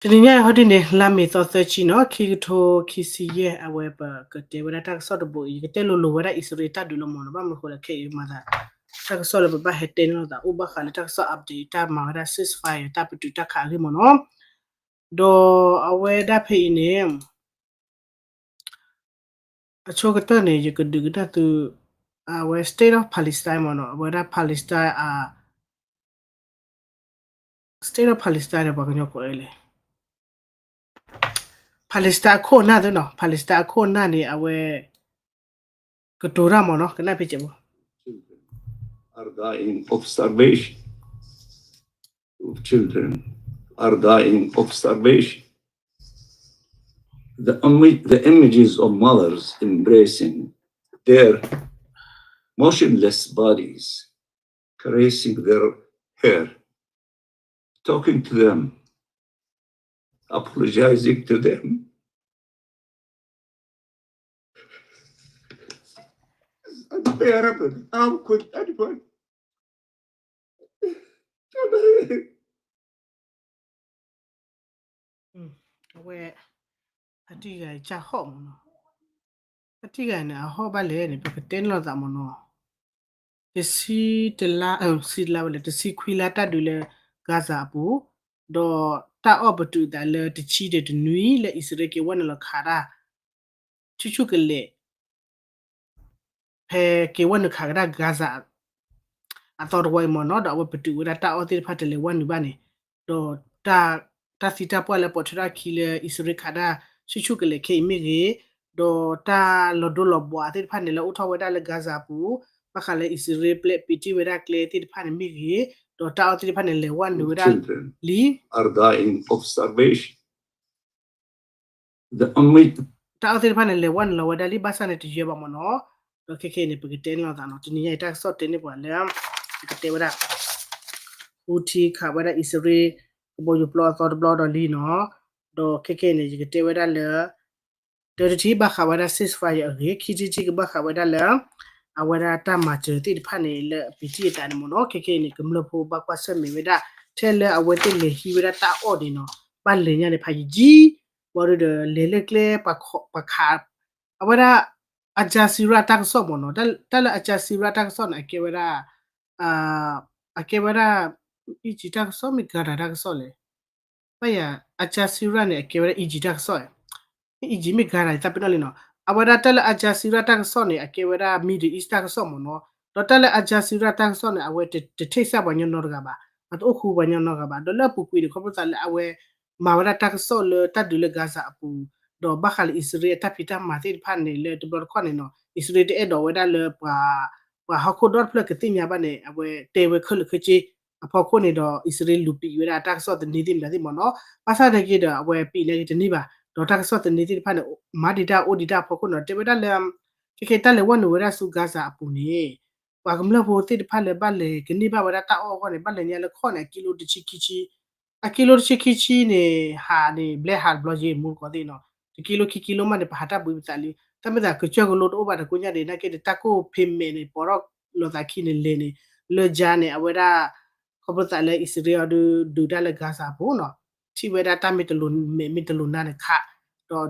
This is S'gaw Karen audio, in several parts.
တနံၤညါအံၤဟီဒ်န့ၣ် လါမ့ၤသီသၢဆံနီၤ ခံကထိခံဆံယဲၢ် အဝဲပကတဲဝဲဒၣ်တၢ်ကစီၣ်တဘိအံၤ ယကတဲလိၤလိၤဝဲဒၣ်အံၣ်စရ့လးတၢ်ဒုးလီၤမၢ်နီၤ ဘၣ်မနုၤဃိလဲၣ် ခဲအံၤမၤသး တၢ်ကစီၣ်လၢပဘၣ်ဟဲတဲန့ၢ်လိာ်သးအိၣ်ဘၣ်ဃးလၢတၢ်ကစီၣ် update တၢ်မၤဝဲဒၣ် ceasefire တၢ်ပတုာ်တၢ်ခးအဂ့ၢ်မၢ်နီၤ ဒီးအဝဲဒၣ်ဖဲအံၤန့ၣ် အဆိကတၢၢ်န့ၣ် ယကဒုးကနၣ်သု အဝဲ State of Palestine မၢ်နီၤ အဝဲဒၣ် Palestine အ State of Palestine န့ၣ် ပှၤကညီကိးအလဲၣ် Palestine အခိၣ်အနၢ်သ့နီၤ Palestine အခိၣ်အနၢ်န့ၣ် အဝဲ ကတိၤတၢ်မၢ်နီၤ ကနၣ်ဖဲစဲးဖိ are dying of starvation. Children are dying of starvation. The, the images of mothers embracing their motionless bodies, caressing their hair, talking to them, apologizing to them. يا رب، أنا كنت أدفن. အဝဲ အတံၢ်ဂၤအံၤ ကၢ်ဟီၣ်မၢ်နီၤ, အတံၢ်ဂၤန့ၣ် အဟီၣ်ဘၣ်လဲၣ်န့ၣ် ပကတဲန့ၢ်လိာ်သးမၢ်နီၤ, တဆံတလါ, ဆံတလါဝဲလဲၣ်, တဆံခွံလါတၢ်ဒုးလၢ Gaza အပူၤ, ဒီးတၢ်အီၣ်ပတုာ်သးလၢတဆံဒီးတနွံလၢအံၣ်စရ့လးက့ၤဝဲနုာ်လီၤခးတၢ် ဆူၣ်ဆူၣ်ကလဲာ် ဖဲက့ၤဝဲနုာ်ခးကဒါ Gaza အသီတဝီအံၤမၢ်နီၤ, ဒီးအဝဲပတုာ်ဝဲဒၣ်တၢ်အီၣ်သ့ၣ်တဖၣ်တလဲၤဝဲနုာ်ဘၣ်န့ၣ်, ဒီးတၢ်သံတၢ်ပှၢ်လၢပိာ်ထွဲထီၣ်အခံလၢအံၣ်စရ့လးခးတၢ် ဆူၣ်ဆူၣ်ကလဲာ်ခဲအံၤမ့ၢ်ဂ့ၤ, ဒီးတၢ်လီၤဒိလီၤဘှးသ့ၣ်တဖၣ်န့ၣ် လၢအိၣ်ထီၣ်ဝဲဒၣ်လၢ Gaza အပူၤ, ဘၣ်ဃးလၢအံၣ်စရ့လးပျဲပံးတံၢ်ဝဲဒၣ်ကျဲသ့ၣ်တဖၣ်န့ၣ်မ့ၢ်ဂ့ၤ, ဒီးတၢ်အီၣ်သ့ၣ်တဖၣ်န့ၣ် လဲၤဝဲနုာ်ဝဲဒၣ်လံ တၢ်အီၣ်သ့ၣ်တဖၣ်န့ၣ် လဲၤဝဲနုာ်လီၤဝဲဒၣ်လံ ဘၣ်ဆၣ်န့ၣ်တယၢၤဘၣ်မၢ်နီၤ, ဒီးခဲခဲအံၤန့ၣ် ပကတဲန့ၢ်လိာ်သးနီၤ, တနံၤညါအံၤတၢ်ကစီၣ်တဲန့ၢ်ပှၤလၢ ပကတဲဝဲဒၣ် Houthi ခးဝဲဒၣ်အံၣ်စရ့လး ကဘီယူၤပျီအသီတဘျီဒီးလံနီၤ, ဒီးခဲခဲအံၤန့ၣ် ယကတဲဝဲဒၣ်လၢ တၢတထံၣ်ဘၣ်ဃးဝဲဒၣ် ceasefire အဂ့ၢ်, ခံထံၣ်တထံၣ်ကဘၣ်ဃးဝဲဒၣ်လၢ အဝဲဒၣ်တၢ်မၤစၢၤသ့ၣ်တဖၣ်န့ၣ် လၢအပံးတံၢ်အသးန့ၣ်မၢ်နီၤ, ခဲခဲအံၤန့ၣ် ကမျၢၢ်ဖိဘၣ်ကွၢ်ဆၢၣ်မဲာ်ဝဲဒၣ် ထဲလၢအဝဲသ့ၣ်လဲၤဟံးဝဲဒၣ်တၢ်အီၣ်န့ၣ်နီၤ, ဘၣ်လဲၤညါန့ၣ်ဖးယံာ်ယံာ်, ဘၣ်ဒီးလဲၤလၢကျဲ ပှၤခး အဝဲဒၣ် Al Jazeera တၢ်ကစီၣ်မၢ်နီၤ, တၢ်လၢ Al Jazeera တၢ်ကစီၣ်န့ၣ် အကဲဝဲဒၣ် အကဲဝဲဒၣ် Egypt တၢ်ကစီၣ်မ့ၢ် Qatar တၢ်ကစီၣ်လဲၣ်, ဘၣ်ယၤ Al Jazeera န့ၣ် အကဲဝဲဒၣ် Egypt တၢ်ကစီၣ်, Egypt မ့ၢ် Qatar သးပ့ၤနီၣ်လံနီၤ, အဝဲဒၣ်တၢ်လၢ Al Jazeera တၢ်ကစီၣ်န့ၣ် အကဲဝဲဒၣ် Middle East တၢ်ကစီၣ်မၢ်နီၤ, ဒီးတၢ်လၢ Al Jazeera တၢ်ကစီၣ်န့ၣ် အဝဲတထံၣ်စၢ်ပှၤကညီနီတဂၤဘၣ်, အတအိၣ်ဃူပှၤကညီနီတဂၤဘၣ်, ဒီးလၢအပူၤကွံာ်န့ၣ် ခီဖျိသးလၢအဝဲ မၤဝဲဒၣ်တၢ်ကစီၣ်လၢတၢ်ဒုးလၢ Gaza အပူၤ, ဒီးဘၣ်ဃးလၢအံၣ်စရ့လးအတၢ်ဖံးတၢ်မၤသ့ၣ်တဖၣ်န့ၣ် လၢတဘျီတခီၣ်န့ၣ်နီၤ, အံၣ်စရ့လးတအဲၣ်ဒိးဝဲဒၣ်လၢ ပှၤဟီၣ်ခိၣ်ဒီတဖျၢၣ်ကသ့ၣ်ညါဘၣ်န့ၣ် အဝဲတဲဝဲခဲလၢာ်ခဲဆ့ အဖီခိၣ်န့ၣ်ဒီး အံၣ်စရ့လးလူၤပံးဝဲဒၣ်တၢ်ကစီၣ်သန့သ့ၣ်မတၤသ့ၣ်မၢ်နီၤ, ဘၣ်ဆၣ်သနာ်က့ဒီး အဝဲပံးန့ၢ်က့ၤတန့ၢ်ဘၣ်, ဒီးတၢ်ကစီၣ်သန့သ့ၣ်တဖၣ်န့ၣ် မၤဒံးတၢ်အိၣ်ဒံးတၢ်အဖီခိၣ်န့ၣ် တဲဝဲဒၣ်လၢ ခဲခဲတၢ်လဲၤဝဲနုာ်ဝဲဒၣ်ဆူ Gaza အပူၤန့ၣ် ပှၤကမျၢၢ်ဖိသ့ၣ်တဖၣ်လၢဘၣ်လဲၤကန့ၢ်ဘၣ်ဝဲဒၣ်တၢ်အီၣ်အဂီၢ်န့ၣ် ဘၣ်လဲၤညါလၢခီၣ်န့ၣ် အကံလိတဆံခံဆံ, အကံလိတဆံခံဆံန့ၣ် ဟးန့ၣ် ဘျဲဟးတဘျီယ့ၣ် မူတကိးသ့ၣ်နီၤ, တကံလိခံကံလိမးန့ၣ် ပဟးတၢ်ဘှံးပသးလံ, တၢ်မ့ၢ်သးကစၢၢ်ကလိတအိၣ်ဘၣ်တကိးညါဒံး နာ်က့ဒီးတၢ်ကိၢ်ဖံးမဲာ်န့ၣ် ပိာ်ထီၣ်လိာ်သးခံန့ၣ်လဲၤန့ၣ်, လၢယါန့ၣ် အဝဲဒၣ် ခီဖျိသးလၢအံၣ်စရ့လးအီၤဒုးဒုးတၢ်လၢ Gaza အပူၤနီၤ, ထံၣ်ဝဲဒၣ်တၢ်မ့ၢ်တလိၤမဲာ်မ့ၢ်တလိၤနါန့ၣ်ခး,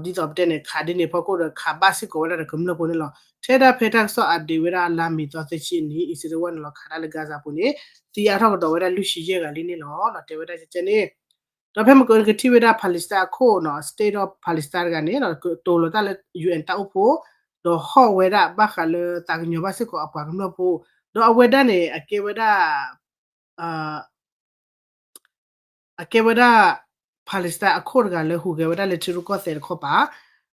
ဒီးဒ်သိးပတဲန့ၣ် ခးဒ်န့ၣ်အဖီခိၣ်ဒီးခးဘၣ်စ့ၢ်ကီးဝဲဒၣ်ဒီးကမျၢၢ်ဖိန့ၣ်လီၤ. ထဲဒၣ်ဖဲတၢ်ကစီၣ် update ဝဲဒၣ်လါမ့ၤသီသၢဆံအနံၤ အံၣ်စရ့လးဝဲနုာ်လီၤခးတၢ်လၢ Gaza အပူၤန့ၣ် သံအါထီၣ်ကဒီးဝဲဒၣ်လွံၢ်ဆံယဲၢ်ဂၤလံန့ၣ်လီၤ. တဲဝဲဒၣ်ကဲန့ၣ် ဒီးဖဲမ့ၢ်ကကထံၣ်ဝဲဒၣ် Palestine အခိၣ်နီၤ State of Palestine တဂၤန့ၣ် တိၤလီၤတၢ်လၢ ယူၣ်အၣ် တၢ်အိၣ်ဖှိၣ်, ဒီးဟီၣ်ဝဲဒၣ်ဘၣ်ဃးလၢသးကညီၤဘၣ်စ့ၢ်ကီးအပှၤကမျၢၢ်ဖိ, ဒီးအဝဲဒၣ်န့ၣ် အကဲဝဲဒၣ် အကဲဝဲဒၣ် Palestine အခိၣ်တဂၤလၢဟူးဂဲၤဝဲဒၣ်လၢထံရူၢ်ကီၢ်သဲးတခီပၤ,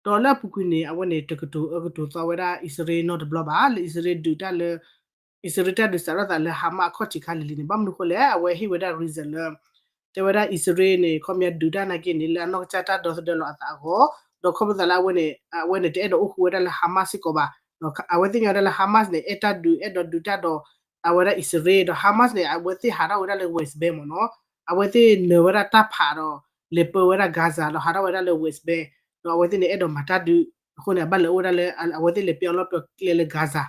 ဒီးလၢအပူၤကွံာ်န့ၣ် အဝဲန့ၣ် တကတိၤအၢကတိၤသီဝဲဒၣ်အံၣ်စရ့လးနီတဘျီဘၣ်, လၢအံၣ်စရ့လးဒုးတၢ်လၢ အံၣ်စရ့လးတၢ်ဒုးစးထီၣ်သးလၢ Hamas အခီၣ်ထံးခါလံၤလံၤန့ၣ် ဘၣ်မနုၤဃိလဲၣ်, အဝဲဟ့ၣ်ဝဲဒၣ် reason လၢ တဲဝဲဒၣ်အံၣ်စရ့လးန့ၣ် ခီပညီဒုးတၢ်နာ်က့န့ၣ် လၢအနီၢ်ကစၢ်တၢ်ဒီသဒၢလီၤအသးအဂီၢ်, ဒီးခီဖျိသးလၢအဝဲန့ၣ် အဝဲန့ၣ်တအဲၣ်ဒိးအိၣ်ဃူဝဲဒၣ်လၢ Hamas စ့ၢ်ကီးဘၣ်, ဒီးအဝဲသ့ၣ်ညါဝဲဒၣ်လၢ Hamas န့ၣ် အဲၣ်တၢ်ဒုး အဲၣ်ဒိးဒုးတၢ်ဒီး အဝဲဒၣ်အံၣ်စရ့လး, ဒီး Hamas န့ၣ် အဝဲသ့ၣ်ဟးထီၣ်ဝဲဒၣ်လၢ West Bank မ့ၢ်နီၤ, အဝဲသ့ၣ်နၢၤဝဲဒၣ်တၢ်ဖးဒီး လဲၤပၢဝဲဒၣ် Gaza ဒီးဟးထီၣ်ဝဲဒၣ်လၢ West Bank, ဒီးအဝဲသ့ၣ်န့ၣ် အဲၣ်ဒိးမၤတၢ်ဒုးအဃိန့ၣ် အဘၣ်လဲၤအိၣ်ဝဲဒၣ်လၢ အဝဲသ့ၣ်လဲၤပျီလီၤပျီကျဲလၢ Gaza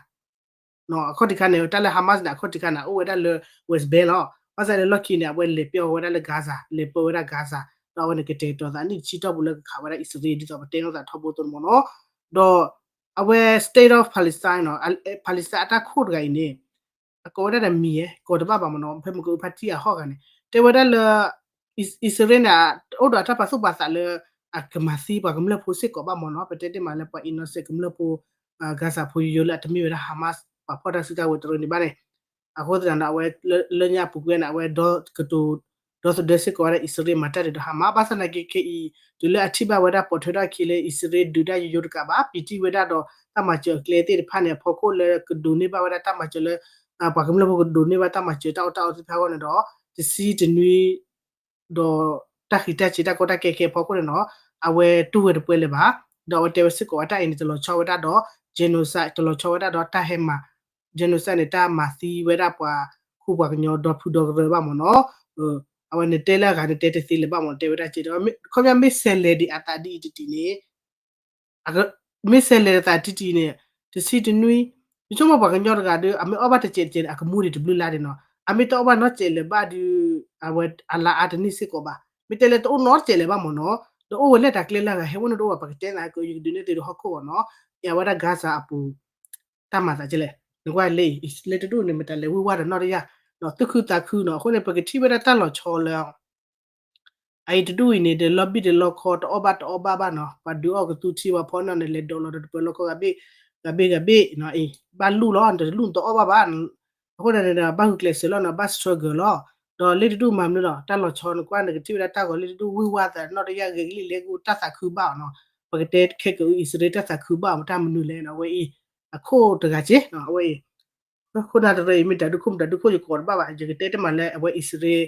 အခီၣ်ထံးခါန့ၣ် တၢ်လၢ Hamas န့ၣ် အခီၣ်ထံးခါန့ၣ် အိၣ်ဝဲဒၣ်လၢ West Bank လီၤ. ဘၣ်ဆၣ်လၢလီၢ်ခံန့ၣ် အဝဲလဲၤပျီဝဲဒၣ်လၢ Gaza, လဲၤပၢဝဲဒၣ် Gaza ဒီးအဝဲန့ၣ်ကတဲာ်ကတီၤသးနံၣ်တဆံတီၢ်ပူၤလၢကခးဝဲဒၣ်အံၣ်စရ့လး ဒ်သိးပတဲနီၢ်သးထီဘိအသိးန့ၣ်မ့ၢ်နီၤ. ဒီးအဝဲ State of Palestine နီၤ, Palestine အတၢ်ခိၣ်တဂၤအံၤန့ၣ် အကိးဝဲဒၣ်ဒီးမံၤယဲ ကိးတဘၣ်ဘၣ်မ့ၢ်နီၤ, ဖဲမ့ၢ်ကအုဖါတံၢ်အဟီၣ်ဂၤန့ၣ် တဲဝဲဒၣ်လၢ အံၣ်စရ့လးန့ၣ် အိၣ်ဒီးအတၢ်ပာ်သူၣ်ပာ်သးလၢ အကမၤသံပှၤကမျၢၢ်ဖိစ့ၢ်ကီးဘၣ်မ့ၢ်နီၤ, ပတဲတ့ၢ်မးလၢပှၤ innocent ကမျၢၢ်ဖိ Gaza ဖိယိယိလၢအတမ့ၢ်ဝဲဒၣ် Hamas ပှၤဖီၣ်တၢ်စုကဝဲၤတရၢန့ၣ်ဘၣ်န့ၣ်, အဃိသတးဒီး အဝဲလၢညါအပူၤကွံာ်န့ၣ် အဝဲကတိၤ ဒီသဒၢစ့ၢ်ကီးဝဲဒၣ်အံၣ်စရ့လးမၤတၢ်ဒုးဒီး Hamas ဘၣ်ဆၣ်သနာ်က့ခဲအံၤ တုၤလၢအထံၣ်ဘၣ်ဝဲဒၣ်ပိာ်ထွဲထီၣ်အခံလၢအံၣ်စရ့လးဒုးတၢ်ယိယိတကးဘၣ် ပံၤတံၢ်ဝဲဒၣ်ဒီးတၢ်မၤစၢၤအကျဲသ့ၣ်တဖၣ်န့ၣ် အဖီခိၣ်လၢကဒိးန့ၢ်ဘၣ်ဝဲဒၣ်တၢ်မၤစၢၤလၢ ပှၤကမျၢၢ်ဖိကဒိးန့ၢ်ဘၣ်တၢ်မၤစၢၤတၢ်အီၣ်တၢ်အီသ့ၣ်တဖၣ်အဂီၢ်န့ၣ်ဒီး တဆံတနွံ ဒီးတၢ်ဃံးတၢ်စ့ၤတၢ်ကီတၢ်ခဲခဲအဖီခိၣ်န့ၣ်နီၤ, အဝဲတူၢ်ဝဲတပှဲၤလၢၤဘၣ်. ဒီးအဝဲတဲဝဲစ့ၢ်ကီးဝဲတၢ်အံၤန့ၣ် တလီၤဆီဝဲဒၣ်ဒီး genocide တလီၤဆီဝဲဒၣ်ဒီးတၢ်ဟဲမၤ genocide န့ၣ် တၢ်မၤသံဝဲဒၣ်ပှၤခူပှၤကညီဒီဖုဒီကရၢဘၣ်မ့ၢ်နီၤ. အဝဲန့ၣ်တဲလၢအဂၤန့ၣ်တဲတသ့လၢၤဘၣ်မ့ၢ်နီၤ, တဲဝဲဒၣ်က့ဒီး ခီပညီမ့ၢ်ဆဲးလဲၤဒံးအသးဒ်အံၤတတံၤန့ၣ် မ့ၢ်ဆဲးလဲၤဒံးအသးတံၢ်တံၢ်န့ၣ် တဆံတနွံ ယဆိကမိၣ်ပှၤကညီတဂၤဒီး အမ့ၢ်အီၣ်ဘၣ်တစဲးတစဲးန့ၣ် အကမူဒံးတဘျုးလါဒံးနီၤ, အမ့ၢ်တအီၣ်ဘၣ်နီတစဲးလၢၤဘၣ်ဒီး အဝဲအလါအါတန့ၢ်စ့ၢ်ကီးဘၣ်. မ့ၢ်တဲလၢတအိၣ်နီတစဲးလၢၤဘၣ်မ့ၢ်နီၤ, ဒီးအိၣ်ဝဲလၢတၢ်ကျဲလၢအဂၤ ဟဲဝဲန့ၣ်တအိၣ်ဘၣ် ပကတဲနၤက ယကဒုးနဲၣ်သုဒီးဟီၣ်ခိၣ်အီၤနီၤ, အဝဲဒၣ် Gaza အပူၤ တၢ်မၤသးကလဲၣ်, နကွၢ်လၢ လၢတဒူၣ်န့ၣ် မတၤလဲၣ်ဝံၢ်ဝါဒီးနီၢ်တယၢ်, ဒီးသူၣ်ခုသးခုနီၤ, အဃိန့ၣ် ပကထံၣ်ဝဲဒၣ်တၢ်လီၤဆီလၢ အအံၤတဒူၣ်အံၤန့ၣ် ဒီးလီၤဘံၣ်ဒီးလီခီ တအီၣ်ဘၣ်တအီဘၣ်ဘၣ်နီၤ, ပှၤဒုးအီၣ်ကသူထံ ပှၤဖီနီၢ်န့ၣ် လဲၤဒိးလီၤဒီးတပၢၤလီခီဂၤဘ့ၣ် ဂၤဘ့ၣ်ဂၤဘ့ၣ်နီၤ, အံၤ ဘၣ်လူၢ်လီၤ တလူၢ်တအီၣ်ဘၣ်ဘၣ်, အဃိန့ၣ် ဘၣ်ဂုာ်ကျဲးစၢးလီၤနီၤ, ဘၣ် struggle လီၤ, ဒီးလၢတဒူၣ်မၤမနုၤလီၤ, တၢ်လီၤဆီနကွၢ် နကထံၣ်ဝဲဒၣ်တၢ်ဂီၤလၢတဒူၣ်ဝံၢ်ဝါသးနီၢ်တယၢ်ဂ့ၤကလံၣ်လဲၤဂိၢ် တၢ်သးခုဘၣ်အီၤနီၤ, ပကတဲခဲကအု အံၣ်စရ့လးတၢ်သးခုဘၣ်အီၤ တၢ်မနုၤလဲၣ်နီၤ, အဝဲအံၤ အခိၣ်တဂၤက့နီၤ, အဝဲအံၤ ခိၣ်နၢ်တရၢအံၤ မ့ၢ်တၢ်ဒုခိၣ်မ့ၢ်တၢ်ဒုခိၣ် ယကိးတဘၣ်ဘၣ်, ယကတဲတမးလၢအဝဲအံၣ်စရ့လး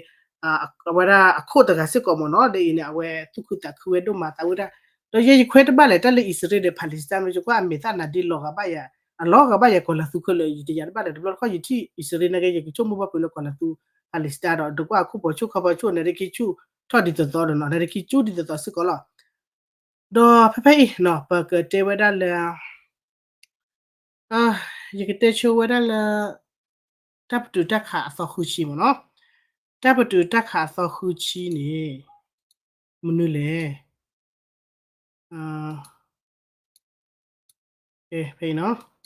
အဝဲဒၣ်အခိၣ်တဂၤစ့ၢ်ကီးမ့ၢ်နီၤ, ဒ်အံၤန့ၣ် အဝဲသူၣ်ခုသးခုဝဲဒိၣ်မးသးဝဲဒၣ်, ဒီးယဲယခွဲတဘၣ်လဲၣ် တၢ်လၢအံၣ်စရ့လးဒီး Palestine မ့ၢ်ယကွၢ်အမဲာ်သၣ်နၤဒ့လီၤဂာ်ဘၣ်ယၤ, အလီၤဂာ်ဘၣ်ယၤကီၢ်လၤသူခဲလၢာ် ယတယာ်တဘၣ်လဲၣ်, တဘျီတခီၣ်ယထံၣ်အံၣ်စရ့လး နာ်က့ ယကဆိကမိၣ်ဘၣ်ပှဲၤလၢကီၢ်လၤသူ Palestine ဒီး ဒုးကွၢ်အခိၣ်ဖီဆိၣ်ခီဖီဆိၣ် နါဒ့ခံဆူၣ်ထီၣ်ဒ်သိးသိးဒီးနီၤ, နါဒ့ခံဆူၣ်ဒ်သိးသိးစ့ၢ်ကီးလီၤ. ဒီးဖဲဖဲအံၤနီၤ ပကတဲဝဲဒၣ်လၢ ယကတဲဆိဝဲဒၣ်လၢ တၢ်ပတုာ်တၢ်ခးအသီဃုဆံမ့ၢ်နီၤ, တၢ်ပတုာ်တၢ်ခးအသီဃုဆံန့ၣ် မနုၤလဲၣ်, ဖဲအံၤနီၤ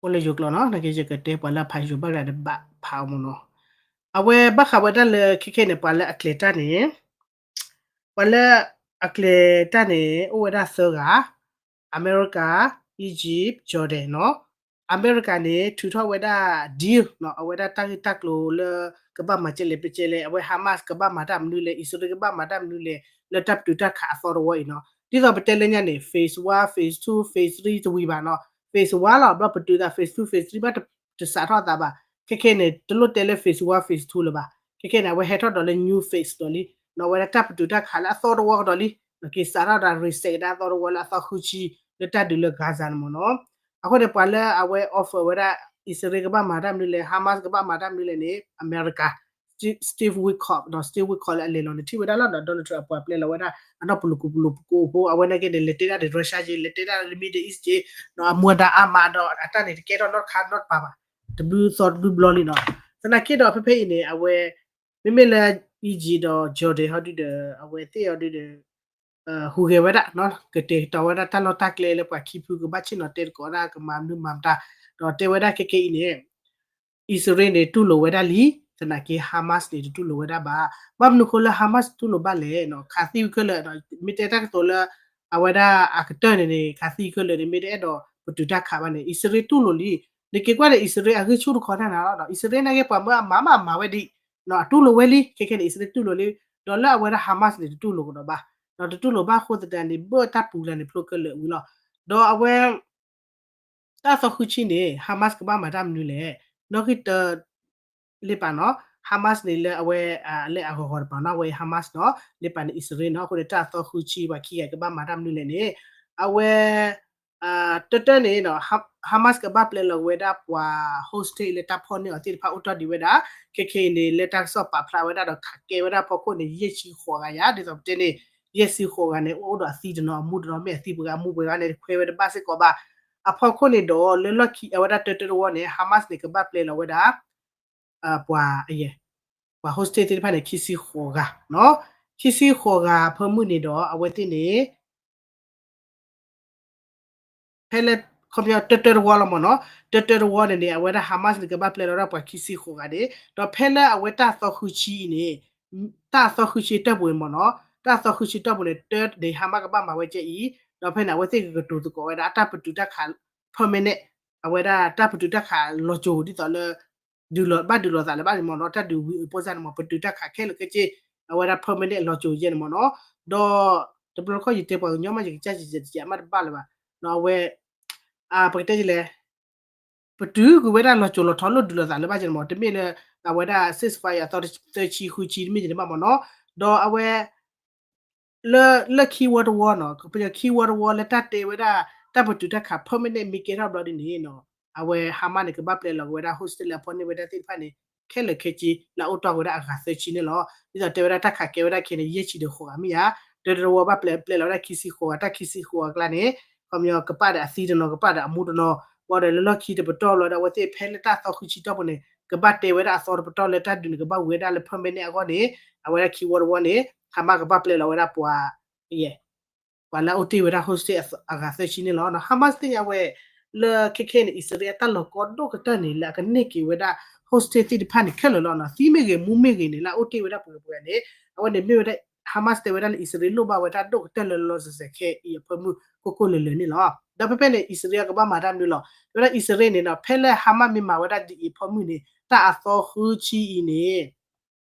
အိၣ်လၢယိၤကျိာ်နီၤ, နာ်က့ယကတဲပှၤလၢအဖးယိၤဘၣ်ဂၤဒီးဘၣ်ဖးအီၤမ့ၢ်နီၤ, အဝဲဘၣ်ဃးဝဲဒၣ်လၢခဲခဲန့ၣ် ပှၤလၢအကျဲၤတၢ်န့ၣ် ပှၤလၢအကျဲၤတၢ်န့ၣ် အိၣ်ဝဲဒၣ်သၢဂၤ, အမဲရကၤ, Egypt, Jordan နီၤ, အမဲရကၤန့ၣ် ထုးထီၣ်ဝဲဒၣ် deal နီၤ, အဝဲဒၣ်တၢ်ဂ့ၢ်တၢ်ကျိၤလၢ ကဘၣ်မၤကဲလဲၣ်ပကဲလဲၣ်, အဝဲ Hamas ကဘၣ်မၤတၢ်မနုၤလဲၣ်, အံၣ်စရ့လးကဘၣ်မၤတၢ်မနုၤလဲၣ်, လၢတၢ်ပတုာ်တၢ်ခးအသီတဝီအံၤနီၤ, ဒ်သိးပတဲလၢညါန့ၣ် phase one, phase two, phase three တဝံၤဘၣ်နီၤ, phase one လီၤ, ဘျီပတုာ်သး phase two, phase three ဘၣ် တစးထီၣ်သးဘၣ်, ခဲခဲန့ၣ် တလိၣ်တဲလၢ phase one, phase two လၢၤဘၣ်, ခဲခဲန့ၣ် အဝဲဟဲထီၣ်ဒီးလၢ new phase ဒီးလံ, နီၤ အဝဲဒၣ်တၢ်ပတုာ်တၢ်ခးလၢအသီတဝီကဒီးလံ, က့ၤစးထီၣ်ဒီး reset ဒၣ်အသီတဝီလၢအသီဃုဆံ လၢတၢ်ဒုးလၢ Gaza န့ၣ်မ့ၢ်နီၤ, အဃိန့ၣ် ပှၤလၢအဝဲ offer ဝဲဒၣ် အံၣ်စရ့လးကဘၣ်မၤတၢ်မနုၤလဲၣ်, Hamas ကဘၣ်မၤတၢ်မနုၤလဲၣ်န့ၣ် အမဲရကၤ Steve Witkoff ဒီး Steve Witkoff လၢအလဲၤလီၤန့ၣ် ထံၣ်ဝဲဒၣ်လီၤဒီး Donald Trump အပှၤပျဲလီၤဝဲဒၣ် အနီၢ်ပလိာ်ကူပလိာ်ပကိးဖိ အဝဲနာ်က့န့ၣ် လဲၤတဲဒၣ်ဒီး Russia က့ လဲၤတဲဒၣ်လၢ Middle East က့ နီၤ အမူဒါအါမးဒီး အတၢ်န့ၣ်တကဲထီၣ်နီတခါနီတပၤဘၣ်, တဘျုးသီတဘျုးဘျီလံနီၤ, သနာ်က့ဒီးဖဲဖဲအံၤန့ၣ် အဝဲ မ့မ့ၢ်လၢ Egypt ဒီး Jordan ဟီဒုဒီး အဝဲသ့ၣ်အီၤဒုဒီး ဟူးဂဲၤဝဲဒၣ် ကတဲာ်ကတီၤဝဲဒၣ်တၢ်လီၢ်တၢ်ကျဲလၢပှၤခံဖုကဘၣ်ဆ့ၣ်နီၤတဲသကိးဒၣ် ကမၤမနုၤမၤမတၤ, ဒီးတဲဝဲဒၣ်ခဲကဲအံၤန့ၣ် အံၣ်စရ့လးန့ၣ် တူၢ်လိာ်ဝဲဒၣ်လံ, သနာ်က့ Hamas န့ၣ် တတူၢ်လိာ်ဝဲဒၣ်ဘၣ်. ဘၣ်မနုၤဃိလၢ Hamas တူၢ်လိာ်ဘၣ်လဲၣ်နီၤ, ခးသံခဲလၢာ်, မ့ၢ်တဲတၢ်ကတိၤလၢ အဝဲဒၣ်အကတၢၢ်န့ၣ်န့ၣ် ခးသံခဲလၢာ်န့ၣ် မ့ၢ်တအဲၣ်ဒိးပတုာ်တၢ်ခးဘၣ်န့ၣ် အံၣ်စရ့လးတူၢ်လိာ်လံ. နက့ၤကွၢ်န့ၣ် အံၣ်စရ့လးအဂံၢ်ဆူၣ်တခီတၢ်နၤလီၤ, အံၣ်စရ့လးနာ်က့ ပှၤမၢအမၤမးမၤဝဲဒံး, အတူၢ်လိာ်ဝဲလံ, ခဲခဲန့ၣ် အံၣ်စရ့လးတူၢ်လိာ်လံ, ဒီးလၢအဝဲဒၣ် Hamas န့ၣ် တတူၢ်လိာ်ကဒီးဘၣ်, ဒီးတတူၢ်လိာ်ဘၣ်အဃိသတးန့ၣ် ဘၣ်တၢ်ပူၤလၢန့ၣ် ဖျိခဲလၢာ်ဝံၤလီၤ. ဒီးအဝဲ တၢ်သီဃုဆံန့ၣ် Hamas ကဘၣ်မၤတၢ်မနုၤလဲၣ်, နီၣ်ဂံၢ်တၢ လ့ပာ်နီၤ, Hamas န့ၣ်လၢအဝဲ လၢအဂီၤဂီၤတပၤနီၤ, အဝဲ Hamas နီၤ, လ့ပာ်န့ၣ် အံၣ်စရ့လးနီၤ, အဃိန့ၣ် တၢ်သီဃုဆံ ပှၤခံဂၤကဘၣ်မၤတၢ်မနုၤလဲၣ်န့ၣ်, အဝဲ တၢတၢန့ၣ် Hamas ကဘၣ်ပျဲလီၤဝဲဒၣ်ပှၤ hostage လၢတၢ်ဖီၣ်န့ၢ်အီၤသ့ၣ်တဖၣ်အိၣ်တ့ၢ်ဒံးဝဲဒၣ်, ခဲခဲအံၤန့ၣ် လၢတၢ်ကစီၣ်ပာ်ဖျါဝဲဒၣ်ဒီးခးကဲဝဲဒၣ်ဖီခိၣ်န့ၣ် ယဲၢ်ဆံဃိးဂၤယါ, ဒ်သိးပတဲန့ၣ် ယဲၢ်ဆံဃိးဂၤန့ၣ် အိၣ်ဒီးအသံတနီၤအမူတနီၤ မ့ၢ်အသံပှဲၤဂၤမူပှဲၤဂၤန့ၣ် တခွဲဝဲတဘၣ်စ့ၢ်ကီးဘၣ်. အဖီခိၣ်န့ၣ်ဒီး လၢလီၢ်ခံအဝဲဒၣ်တၢတၢတဝီန့ၣ် Hamas န့ၣ် ကဘၣ်ပျဲလီၤဝဲဒၣ် ပှၤ ပှၤ hostage သ့ၣ်တဖၣ်န့ၣ် ခံဆံဃိးဂၤနီၤ, ခံဆံဃိးဂၤအဖၢမုၢ်န့ၣ်ဒီး အဝဲသ့ၣ်န့ၣ် ဖဲလၢ ခီပညီ တၢတၢတဝီလီၤမ့ၢ်နီၤ, တၢတၢတဝီန့ၣ်န့ၣ် အဝဲဒၣ် Hamas န့ၣ် ကဘၣ်ပျဲလီၤဝဲဒၣ်ပှၤခံဆံဃိးဂၤန့ၣ်, ဒီးဖဲလၢအဝဲတၢ်သီဃုဆံအံၤန့ၣ် တၢ်သီဃုဆံတၢ်ပူၤန့ၣ်မ့ၢ်နီၤ, တၢ်သီဃုဆံတၢ်ပူၤန့ၣ် တၢန့ၣ် Hamas ကဘၣ်မၤဝဲကဲအံၤ, ဒီးဖဲန့ၣ် အဝဲသ့ၣ်ကကတိၤသကိးဝဲဒၣ် တၢ်ပတုာ်တၢ်ခး permanent အဝဲဒၣ်တၢ်ပတုာ်တၢ်ခးလီၤစိၤ ဒ်သိးလၢ ဒုးလီၤ ဘၣ်ဒုးလီၤသးလၢၤဘၣ်န့ၣ်မ့ၢ်နီၤ, တၢ်ဒုးဝံၤအပိစၢ်န့ၣ်မ့ၢ် ပတုာ်တၢ်ခးခဲလၢာ်ခဲဆ့ အဝဲဒၣ် permanent လီၤစိၤယဲၢ်န့ၣ်မ့ၢ်နီၤ, ဒီး တဘျီတခီၣ်ယတဲပှၤကညီမး ယကစၢ်ယကမၣ်တဘၣ်လၢၤဘၣ်, အဝဲ ပကတဲလဲၣ် ပတုာ်ကွံာ်ဝဲဒၣ်လီၤစိၤလီၤထီလၢဒုးလီၤသးလၢၤဘၣ်န့ၣ်မ့ၢ် တမ့ၢ်လၢ အဝဲဒၣ် ceasefire အသီသၢဆံဃုဆံ တမ့ၢ်န့ၣ်ဘၣ်မ့ၢ်နီၤ, ဒီးအဝဲ လၢ လၢခံဝီတဝီနီၤ, ပညီခံဝီတဝီ လၢတၢ်တဲဝဲဒၣ် တၢ်ပတုာ်တၢ်ခး permanent မ့ၢ်ကဲထီၣ်ဘျီဒ်န့ၣ်နီၤ, အဝဲ Hamas န့ၣ် ကဘၣ်ပျဲလီၤက့ၤဝဲဒၣ် hostage လၢအဖီၣ်န့ၢ်ဝဲဒၣ်သ့ၣ်တဖၣ်န့ၣ် ခဲလၢာ်ခဲဆ့ လၢအအိၣ်တီၢ်ဝဲဒၣ်အဂၤသၢဆံန့ၣ်လီၤ. ဒ်သိးတဲဝဲဒၣ်တၢ်ခးကဲဝဲဒၣ်ခဲအံၤန့ၣ် ယဲၢ်ဆံဒီးဃိးဂၤမ့ၢ်ဧါ, တၢတဝီဘၣ်ပျဲ ပျဲလီၤဝဲဒၣ်ခံဆံဃိးဂၤ, တၢ်ခံဆံဃိးဂၤအကျါန့ၣ် ခီပညီကပာ်ဒီးအသံတနီၤ ကပာ်ဒီးအမူတနီၤ, ဝံၤဒီးလၢလီၢ်ခံတပတီၢ်လီၤဒီး အဝဲသ့ၣ်ဖဲလၢတၢ်သီဃုဆံတၢ်ပူၤန့ၣ် ကဘၣ်တဲဝဲဒၣ်အသီတပတီၢ်လၢတၢ်ဒုးန့ၣ် ကဘၣ်ဝံၤဝဲဒၣ်လၢ permanent အဂီၢ်န့ၣ်, အဝဲဒၣ်ခံဝီတဝီန့ၣ် Hamas ကဘၣ်ပျဲလီၤဝဲဒၣ်ပှၤ ယဲၢ် ပှၤလၢအအိၣ်တ့ၢ်ဝဲဒၣ် hostage အဂၤသၢဆံန့ၣ်လီၤ. Hamas သ့ၣ်ညါဝဲ လၢခဲခဲအံၤန့ၣ် အံၣ်စရ့လးအတၢ်လီၤကီဒိၣ်ကတၢၢ်န့ၣ် လၢအကန့ၢ်က့ၤဝဲဒၣ် hostage သ့ၣ်တဖၣ်န့ၣ်ခဲလၢာ်လီၤနီၤ, သံမ့ၢ်ဂ့ၤ မူမ့ၢ်ဂ့ၤန့ၣ် လၢအအိၣ်တ့ၢ်ဝဲဒၣ်ပှဲၤပှဲၤန့ၣ် အဝဲန့ၣ်မ့ၢ်ဝဲဒၣ် Hamas တဲဝဲဒၣ်လၢ အံၣ်စရ့လးလိၣ်ဘၣ်ဝဲတၢ်ဒိၣ်ကတၢၢ်လၢလီၤစဲၤစဲၤခဲအံၤအဖၢမုၢ်ကိၢ်ကိၢ်လၢၤလၢၤန့ၣ်လီၤ. ဒီးဖဲဖဲန့ၣ် အံၣ်စရ့လးကဘၣ်မၤတၢ်မနုၤလီၤ, တဲဝဲဒၣ်အံၣ်စရ့လးန့ၣ်နီၤ ဖဲလၢဟါမးမ့ၢ်မၤဝဲဒၣ်ဒ်အံၤအဖၢမုၢ်န့ၣ် တၢ်အသီဃုဆံအံၤန့ၣ်